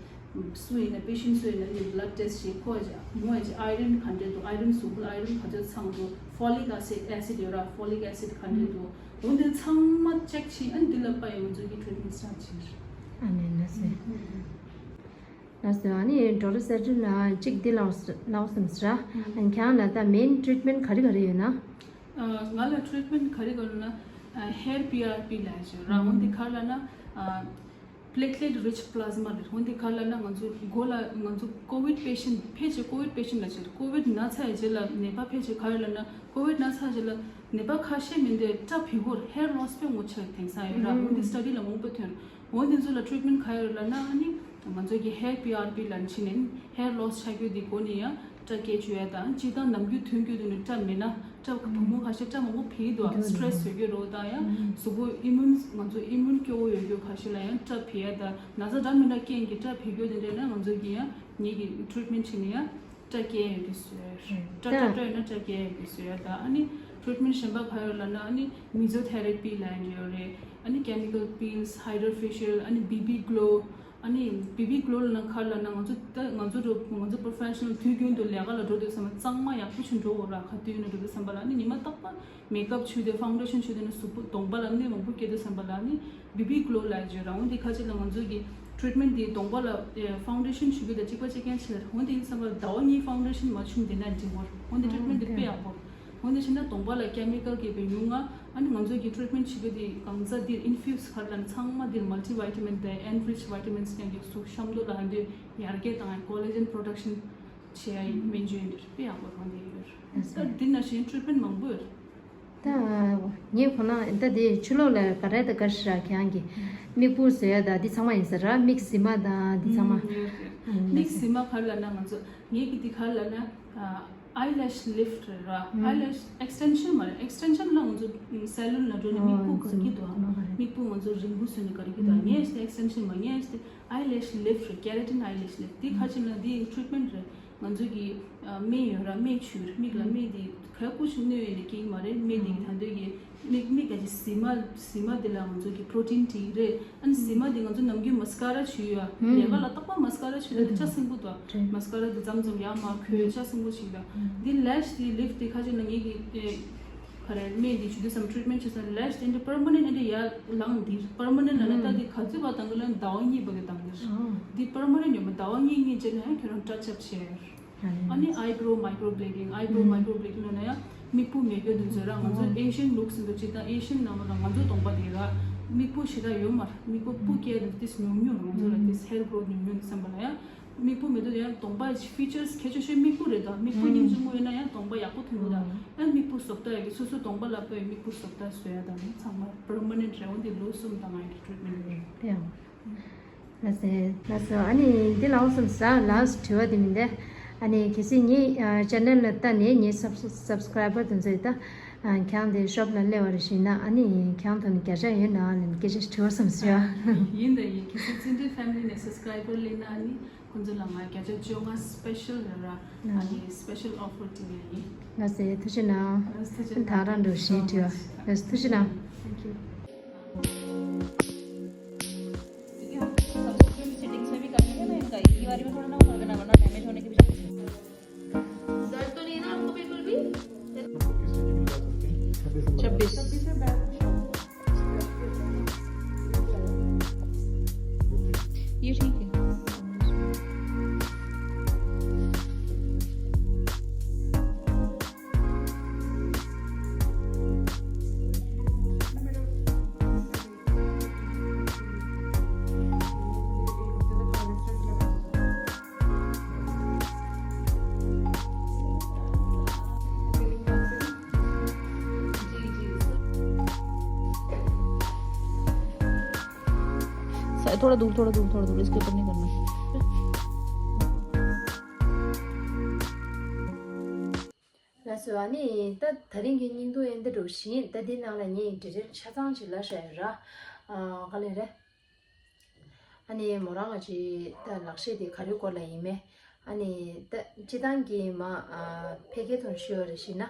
བྱས་སུ་ཡིན་ན་པེ་ཤེན་སུ་ཡིན་ན་ནི་བླཌ་ཊེ་སི་ཊི་བྱེད། ཁོ་བྱས་མོ་བྱས་ཨའི་རན་ག་འདྲས་འདུག་ཨའི་རན་གཟུགས་པོ་ལ་ཨའི་རན་ག་ཚོད་ཚང་འདུག་ཕོ་ལིག་ཨེ་སིཌ་ཨེ་སིཌ་ཡོད་ར། ཕོ་ལིག་ཨེ་སིཌ་ག་འདྲས་འདུག་འོན་ཏེ་ཚང་མ་ཅེག་བྱས། ཨ་ནི་དེ་ལ་དཔག་ཡས་ང་ཚོ་གི་ཊི་རིཊ་མེན་ཊི་སི་ཊར་ཊི་བྱེད། ཨ་ནི་ལགས་སོ། ལགས་སོ། ཨ་ནི་ཌོག་ཊར་སེ་ཌི་ལ་གཅིག་འདི་ལབ་ལབ་སོང་ཟེར། ཨ་ནི་ཁྱེད་རང་ལ་ད་མེན་ཊི་རིཊ་མེན་ཊི་ག་རེ་ག་རེ་ཡོད་ན། ང་ལ་ཊི་རིཊ་མེན་ཊི་ག་རེ་ག་རེ་ན་ཧེར་པི་ཨར་པི་ལབ་ཡོད་ར། འོན་ཏེ་ག་རེ་ལབ་ན་པི་ལེ་ཊི་ལེཊ་རིཆ་པི་ལ་ཟི་མ་རེད། འོན་ཏེ་ག་རེ་ལབ་ན་ང་ཚོ་མགོ་ལ་ང་ཚོ་ཀོ་ཝིཌ་པེ་ཤེན་ཊི་ཕལ་ཆེར་ཀོ་ཝིཌ་པེ་ཤེན་ཊི་ལ་ཕྱིར་ཀོ་ཝིཌ་ན་ཚར་རྗེས་ལ་ནད་པ་ཕལ་ཆེར་ག་རེ་ལབ་ན་ཀོ་ཝིཌ་ན་ཚར་རྗེས་ལ་ནད་པ་ཁ་ཤས་མི་འདི་སྐྲ་བུད་གོ་ར། ཧེར་ལོ་སི་དཔེ་མང་པོ་ཆགས་དེང་སང་ཡོད་ར། འོན་ཏེ་སི་ཊ་ཌི་ལ་མང་པོ་ཐོན། འོན་ཏེ་ཚོ་ལ་ཊི་རིཊ་མེན་ཊི་ག་ཡོད་ལབ་ན་ཨ་ནི་ང་ཚོ་གི་ཧེར་པི་ཨར་པི་ལབ་ཕྱིན་ནས་ཧེར་ལོ་སི་ཆགས་རྒྱུ་དེ་མགོ་ནས་ཡང་སྐྲ་སྐྱེ་བཅུག་ཡ་དང་། སྤྱིར་བཏང་ནམ་རྒྱུན་ཐོན་རྒྱུ་དེ་ནི་སྐྲ་མེད་ན་སྐྲ་བུ་མོ་ཁ་ཤས་སྐྲ་མང་པོ་བུད་འདུག་སི་ཊེ་རེ་སི་ཡོད་རྒྱུ་རོ་དང་ཡང་གཟུགས་པོ་ཨི་མུན་ང་ཚོ་ཨི་མུན་སྐྱོ་བོ་ཡོད་རྒྱུ་ཁ་ཤས་ལ་ཡང་སྐྲ་བུད་ཡ་དང་། ན་ཚ་འདྲ་མི་འདྲ་རྐྱེན་གྱིས་སྐྲ་བུད་རྒྱུ་དེ་འདྲ་ན་ང་ཚོ་གི་ཡང་ངེད་ཀྱི་ཊི་རིཊ་མེན་ཊི་ཕྱིན་ནས་ཡང་སྐྲ་སྐྱེ་ཡོད་ཀྱི་བཟོས། སྐྲ་སྐྲ་སྐྲ་ཡོད་ན་སྐྲ་སྐྱེ་ཡོད་ཀྱི་བཟོས་ཡ་དང་། ཨ་ནི་ཊི་རིཊ་མེན་ཊི་གཞན་པ་ག་ཡོད་ལབ་ན་ཨ་ནི་མི་ཛོ་ཐེ་ར་པི་ལབ་ཡ་ཡོད་རེད། ཨ་ནི་ཀེ་མི་ཀལ་པིལ་སི། ཧའི་ཌྲ་ཕེ་ཤལ། ཨ་ནི་བེ་བི་གྷི་ལོ། ཨ་ནི་བེ་བི་གྷི་ལོ་ལབ་ན་ག་རེ་ལབ་ན་ང་ཚོ་ད་ང་ཚོ་འགྲོ་ང་ཚོ་པོ་རོ་ཕེ་ཤ་ནལ་དུས་རྒྱུན་དུ་ལས་ཀ་ལ་འགྲོ་དུས་ཙམ་པ་གཙང་མ་ཡག་པོ་ཞིག་འགྲོ་དགོས་ར། ག་དུས་ཡིན་ན་འགྲོ་དུས་ཙམ་པ་ལ་ཨ་ནི་ཉི་མ་རྟག་པར་མེག་ཨབ་བྱུགས་ཏེ་ཕའུན་ཌེ་ཤན་བྱུགས་ཏེ་ནི་གཟུགས་པོ་གདོང་པ་ལ་གནོད་མང་པོ་སྐྱེལ་དུས་ཙམ་པ་ལ་ཨ་ནི་བེ་བི་གྷི་ལོ་ལབ་ཡ་ཅིག་ཡོད་ར། འོན་ཏེ་ཁ་ཅིག་ལ་ང་ཚོ་གི་ཊི་རིཊ་མེན་ཊི་དེ་གདོང་པ་ལ་ཕའུན་ཌེ་ཤན་བྱུགས་རྒྱུ་དང་གཅིག་པ་གཅིག་རྐྱང་ཕྱིར། འོན་ཏེ་ཡིན་ཙམ་པ་ཟླ་བ་གཉིས་ཕའུན་ཌེ་ཤན་མ་བྱུགས་བསྡད་ན་འགྲིག་གོ། འོན་ཏེ་ཊི་རིཊ་མེན་ཊི་དེ་དཔེ་ཡག་པོ། འོན་ཏེ་བྱས་ན་གདོང་པ་ལ་ཀེ་མི་ཀལ་གྱི་དཔེ་ཉུང་ང་། ཨ་ནི་ང་ཚོ་གི་ཊི་རིཊ་མེན་ཊི་བྱེད་རྒྱུ་དེ་གང་ཟག་འདིར་ཨིན་ཕིའུ་སི་ག་རེ་ལབ་ན་ཚང་མ་འདིར་མལ་ཊི་ཝི་ཊ་མིན་དང་ཨེན་རིཆ་ཝི་ཊ་མིན་སི་ཀྱང་གི་གཟུགས་གཤམ་དུ་ལ་འདི་ཡར་རྒྱས་བཏང་ཡ་ཀོ་ལ་ཇེན་པོ་རོ་ཌག་ཤན་བྱེད་ཡ་ཡི་སྨན་བཅོས་འདིར་དཔེ་ཡག་པོ་རང་འདི་ཡོད། ད་འདི་ནང་བཞིན་ཊི་རིཊ་མེན་ཊི་མང་པོ་ཡོད། ད་ངས་ཁོ་ན་ད་དེ་ཕྱི་ལོགས་ལ་ག་རེ་ད་ག་ཤི་ར་ཁྱེད་རང་གི་མིག་སྤུ་བཟོ་ཡ་ད་འདི་ཚང་མ་ཡིན་ས་ར། མིག་གཟིགས་མ་དང་འདི་ཚང་མ། ཨུམ། ཡོད་རེད། མིག་གཟིགས་མ་ག་རེ་ལབ་ན་ང་ཚོ་ངས་ཀྱི་འདི་ག་རེ་ལབ་ན་ཨ་ཨའི་ལེ་ཤི་ལིཕ་ཊི་རེད་ར། ཨའི་ལེ་ཤི་ཨེག་སི་ཊེན་ཤན་མ་རེད། ཨེག་སི་ཊེན་ཤན་ལ་ང་ཚོ་སེ་ལུན་ལ་འགྲོ་ནས་མིག་སྤུ་དགར་གྱི་འདུག་མིག་སྤུ་ང་ཚོ་རིང་པོ་བཟོས་ནས་དགར་གྱི་འདུག་ངས་ཞིག་ཨེག་སི་ཊེན་ཤན་མ། ངས་ཞིག་ཨའི་ལེ་ཤི་ལིཕ་ཊི་རེད། ཀེ་ར་ཊིན་ཨའི་ལེ་ཤི་ལིཕ་ཊི། འདི་ཁ་ཕྱིར་ན་འདི་ཊི་རིཊ་མེན་ཊི་རེད། ང་ཚོ་གི་སྨན་ཡོད་ར། སྨན་བྱུགས་རེད། མིག་ལ་སྨན་འདི་ག་སྐུ་ཞིག་གནོད་ཡོད་ནས་སྐྱེ་གི་མ་རེད། སྨན་འདི་ད་འདོད་ཀྱི་མིག་མིག་ག་ཅིག་གཟིགས་མ་གཟིགས་མ་འདི་ལ་ང་ཚོ་གི་པོ་རོ་ཊིན་བྲིས་རེད། ཨ་ནི་གཟིགས་མ་འདི་ང་ཚོ་ནམ་རྒྱུན་མ་སི་ཀ་ར་བྱུག་ཡོད། ལས་ཀ་ལ་རྟག་པར་མ་སི་ཀ་ར་བྱུག་ཡོད། ད་ལྕགས་སྲིན་པོ་འདུག་མ་སི་ཀ་ར་འདི་མཚམས་མཚམས་ཡར་མར་ཁོལ་ལྕགས་སྲིན་པོ་ཞིག་ལ། འདི་ལེ་ཤི་འདི་ལིཕ་ཊི་འདི་ཁ་ཅིག་ན་ངེད་ཀྱི་དེ་ག་རེ་སྨན་འདི་བྱུག་དུས་སམ་ཊི་རིཊ་མེན་ཊི་བྱེད་སམ་ལེ་ཤི་འདི་པར་མ་ནེན་ཊི་འདི་ཡར་ལངས་འདི་པར་མ་ནེན་ཊི་ལ་ན་ད་འདི་ག་ཚོད་བར་བཏང་གི་ལ་ཟླ་བ་གཉིས་བར་གི་བཏང་གི་རེད། འདི་པར་མ་ནེན་ཊི་ཡོད་མ་ཟླ་བ་གཉིས་གཉིས་རྗེས་ན་ཡང་ཁྱོད་རང་ཊ་ཆི་ཨབ་བྱེད། ཨ་ནི་ཨའི་བྷོ་རོ་མའི་ཀོ་རོ་བི་ལེ་ཌིང་། ཨའི་བྷོ་རོ་མའི་ཀོ་རོ་བི་ལེ་ཌིང་ལབ་ན་ཡང་མིག་སྤུ་མེད་རྒྱུ་འདི་ཚོ་ར། ང་ཚོ་ཨེ་ཤི་ཡན་ལུགས་སུ་འདུག་ཅིག་ད་ཨེ་ཤི་ཡན་ནང་ལ་ང་ཚོ་གདོང་པ་དེ་ར་མིག་སྤུ་ཞེ་དྲག་ཡོད་མ་རེད། མིག་སྤུ་སྤུ་སྐྱེས་འདུག་དེ་ཉུང་ཉུང་ར། ང་ཚོ་ལ་དེ་ཧེར་གྷོ་རོ་ཐི་ཉུང་ཉུང་འདུག་བསམ་པ་ལ་ཡང་མིག་སྤུ་མེད་དུས་ཡང་གདོང་པ་ཕི་ཅར་སི་གལ་ཆེ་ཤོས་མིག་སྤུ་རེད། ད་མིག་སྤུ་སྙིང་རྗེ་མོ་ཡོད་ན་ཡང་གདོང་པ་ཡག་པོ་ཐོན་གི་ད། ཡང་མིག་སྤུ་བཟོ་ལྟ་ཡོད་གི་སོ་སོ་གདོང་པ་ལ་ཕོད་མིག་སྤུ་བཟོ་ལྟ་བཟོ་ཡ་ད་ནི་ཚང་མ་པར་མ་ནེན་ཊི་རེད། འོན་ཏེ་ལོ་གསུམ་ད་ང་ཡི་ཊི་རིཊ་མེན་ཊི་རེད། དེ་ཡང་། ལགས་སོ། ལགས་སོ། ཨ་ནི་འདི་ལ་འོ་སམ་ས་ལ་སི་ཊི་དྲི་བ་འདི་མིན་ཏེ། ཨ་ནི་གལ་སྲིད་ངའི་ཨ་ཅེ་ནལ་ལ་ལྟ་ནས་ངའི་སབ་སབ་སི་ཀ་རའི་བར་དེ་ཚོས་ད་ཨ་ཁྱེད་རང་དེ་ཤོབ་ལ་སླེབས་པ་རེད་ཞུས་ན། ཨ་ནི་ཁྱེད་རང་ཐོག་ནས་བརྒྱ་ཆ་ཡོད་ན་ལབ་སྐད་ཆ་དྲི་བ་བསམ་སོང་ཡ། ཡིན་ད་ཡིན། གལ་སྲིད་བརྩོན་འགྲུས་ཕེ་མི་ལི་ནས་སབ་སི་ཀ་རའི་བར་སླེབས་ན་ཨ་ནི་ཁོང་ཚོ་ལ་ང་བརྒྱ་ཆ་བཅོ་ལྔ་སི་པེ་ཤལ་ར་ར་ཨ་ནི་སི་པེ་ཤལ་ཨོ་ཕར་དེ་འདྲ་ཡིན། ལགས་སོ། ཐུགས་རྗེ་གནང་། ལགས་སོ། ཐུགས་རྗེ་གནང་། ད་རང་འགྲོ་བཞིན་དྲི་བ། ལགས་སོ། ཐུགས་རྗེ་གནང་། Thank you. ये हम subsequent settings में भी कर लेंगे ना इनका, ये वाले में थोड़ा ना होगा ना, वरना डैमेज होने की भी चांसेस है। दर्द तो नहीं है ना आपको बिल्कुल भी? छब्बीस। छब्बीस। छब्बीस में बैक। थोड़ा दूर, थोड़ा दूर, थोड़ा दूर, इसके ऊपर नहीं करना। ལགས་སོ། ཨ་ནི་ད་དེ་རིང་གི་བརྙན་ཐུང་ཨེ་འདི་འདྲ་བཞིན། ད་འདི་ནང་ལ་ངས་འབྲེལ་འབྲེལ་ཆ་ཚང་ཅིག་ལབ་བཞག་ཡོད་ར། ཨ་ག་ལེ་རེད། ཨ་ནི་མོ་རང་ང་ཅིག་ད་ལག་ཤེས་དེ་ག་རེའི་སྐོར་ལ་ཡིན་མེད། ཨ་ནི་ད་སྤྱི་བཏང་གི་མ་ཨ་ཕལ་སྐད་ཐོག་ཞུས་པ་རེད་བཞིན་ན།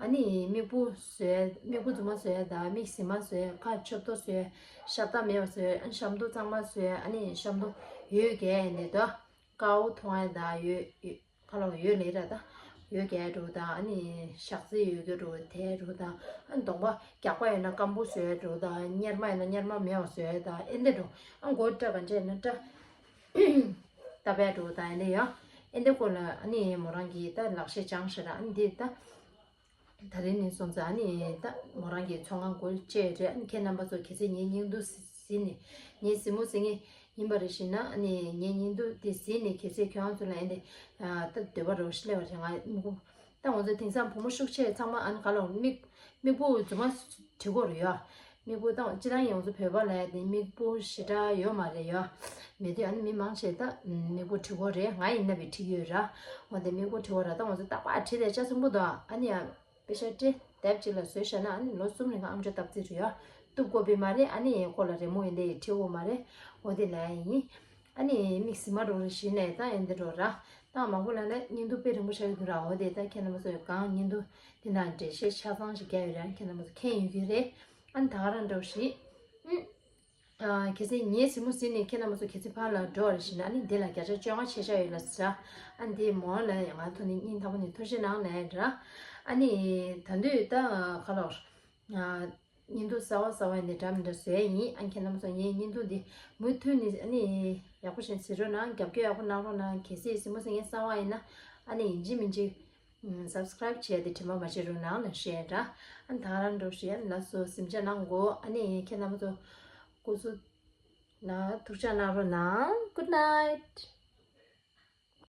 ཨ་ནི་མིག་སྤུ་བཟོས། མིག་སྤུ་རྫུན་མ་བཟོས་དང་། མིག་ཟིན་མ་བཟོས། ཁ་ཆོབ་ཏོ་བཟོས། ཤ་སྟག་མེད་པ་བཟོས། ཨ་ནི་ཞབས་འདོགས་གཙང་མ་བཟོས། ཨ་ནི་ཞབས་འདོགས་འོད་རྒྱག་ཡས་འདི་དོ། དཀར་པོ་མཐོང་ཡས་དང་། འོད་འོད་ཁ་ལོ་འོད་ལེ་ར་ད། འོད་རྒྱག་འགྲོ་དང་། ཨ་ནི་ཞག་རྩི་ཡོད་རྒྱུ་འགྲོ་དེ་འགྲོ་དང་། ཨ་ནི་གདོང་པ་རྒྱགས་པ་ཡོད་ན་སྐམ་པོ་བཟོས་འགྲོ་དང་། གཉེར་མ་ཡོད་ན་གཉེར་མ་མེད་པ་བཟོས་དང་། ཨེ་འདི་འགྲོ། ཨ་མགོ་སྐྲ་ག་འདྲ་ཡོད་ན་སྐྲ་བཏབ་པས་འགྲོ་དང་། ཨེ་འདི་ཡང་ཨེ་འདི་སྐོར་ལ་ཨ་ནི་མོ་རང་གིས་ད་ལག་ཤེས་སྦྱངས་ཤག་ར། ཨ་ནི་འདི་ད་ད་རིང་ནས་སོང་ཙང་ཨ་ནི་ད་མོ་རང་གིས་ཚོང་ཁང་སྒོ་ཕྱེ་རེད། ཨ་ནི་ཁྱེད་རྣམ་པ་ཚོ་གལ་སྲིད་ངའི་བརྙན་ཐུང་གཟིགས་ནས། ངའི་གཟིགས་མོ་གཟིགས་མཁན་ཡིན་པ་རེད་བཞིན་ན། ཨ་ནི་ངའི་བརྙན་ཐུང་དེ་གཟིགས་ནས་གལ་སྲིད་ཁྱོད་རང་ཚོ་ལ་ཨེ་འདི་ད་འདོད་པ་རེ་བ་ཞིག་སླེབས་པ་རེད། ང་མིག་སྤུ་ད་ང་ཚོ་དེང་སང་བུ་མོ་ཤུགས་ཆེ་ཚང་མ་ཨ་ནི་ག་ལ་མིག་མིག་སྤུ་རྫུན་མ་བྲི་གི་རེད་ཡ། མིག་སྤུ་ད་སྤྱིར་བཏང་ང་ཚོ་བོད་པ་ལ་དེ་མིག་སྤུ་ཞེ་དྲག་ཡོད་མ་རེད་ཡ། མེད་དུས་ཨ་ནི་མི་མང་ཆེ་ད་མིག་སྤུ་བྲི་གི་རེད། ང་ཡིན་ན་བི་བྲིས་ཡོད་ར། འོ་དེ་མིག་སྤུ་བྲི་གི་ར། ད་ང་ཚོ་རྟག་པར་བྲིས་ཏེ་ལྕགས་སྲིན་པོ་དང་ཨ་ནི་ཡ། པེ་ཤ་སྤྲད་དེབ་ཅིག་ལ་བཟོས་བཞག་ན། ཨ་ནི་ལོ་གསུམ་རིང་ཨམ་ཅོག་བཏབ་རྩིས་རེད་ཡ། གཏུབ་དགོས་པའི་མ་རེད། ཨ་ནི་ཁོ་ལ་རི་མོ་ཡིན་དེ་བྲི་དགོས་མ་རེད། འོ་དེ་ལ་ཡིན། ཨ་ནི་མིག་ཟིན་མ་འགྲོ་རེ་བཞིན་ནས་ད་ཨེ་འདི་འགྲོ་ར། ད་མང་པོ་ལ་ནི་བརྙན་ཐུང་དཔེ་རིང་པོ་ཆགས་ཡོད་ར། འོ་དེ་ད་ཁྱེད་རྣམ་པ་ཚོས་གང་བརྙན་ཐུང་འདི་ནང་འགྲེལ་བཤད་ཆ་ཚང་ཞིག་རྒྱག་ཡོད་ར། ཁྱེད་རྣམ་པ་ཚོ་མཁྱེན་ཡོད་ཀྱི་རེད། ཨ་ནི་ད་ག་རང་འགྲོ་ཞིག་ཨ་གལ་སྲིད་ངའི་གཟིགས་མོ་གཟིགས་ནས་ཁྱེད་རྣམ་པ་ཚོ་གལ་སྲིད་ཕར་ལ་འགྲོ་བ་རེད་བཞིན་ན། ཨ་ནི་འདི་ལ་བརྒྱ་ཆ་བཅོ་ལྔ་ཆད་བཞག་ཡོད་ལ་ཟེར། ཨ་ནི་འདི་མོ་ལ་ཡང་ང་ཐོག་ནས་སྙིང་ཐག་པ་ནས་ཐུགས་རྗེ་གནང་ལབ་ར། ཨ་ནི་ད་དུང་ད་ག་ལོར་ཨ་བརྙན་ཐུང་གསར་བ་གསར་བ་འདི་འདྲ་མི་འདྲ་བཟོ་ཡས་ཡིན། ཨ་ནི་ཁྱེད་རྣམ་པ་ཚོ་ངའི་བརྙན་ཐུང་འདི་མུ་མཐུད་ནས་ཨ་ནི་ཡག་པོ་བྱས་གཟིགས་རོགས་གནང་། རྒྱབ་སྐྱོར་ཡག་པོ་གནང་རོགས་གནང་། གལ་སྲིད་གཟིགས་མོ་གཟིགས་མཁན་གསར་བ་ཡིན་ན་ཨ་ནི་ཡིན་གཅིག་མིན་གཅིག་ཨ་སབ་སི་ཀ་རེབ་བྱས་ཏེ་དྲན་པ་མ་བརྗེད་རོགས་གནང་ལབ་ཞུ་ཡས་ར། ཨ་ནི་ད་ག་རང་འགྲོ་ཞིག་ཨ་ནི་ལགས་སོ། གཟིམ་འཇག་གནང་གོ། ཨ་ནི་ཁྱེད་རྣམ་པ་ཚོ་སྐུ་གཟུགས་ལ་ཐུགས་ཅག་གནང་རོགས་གནང་། Good night.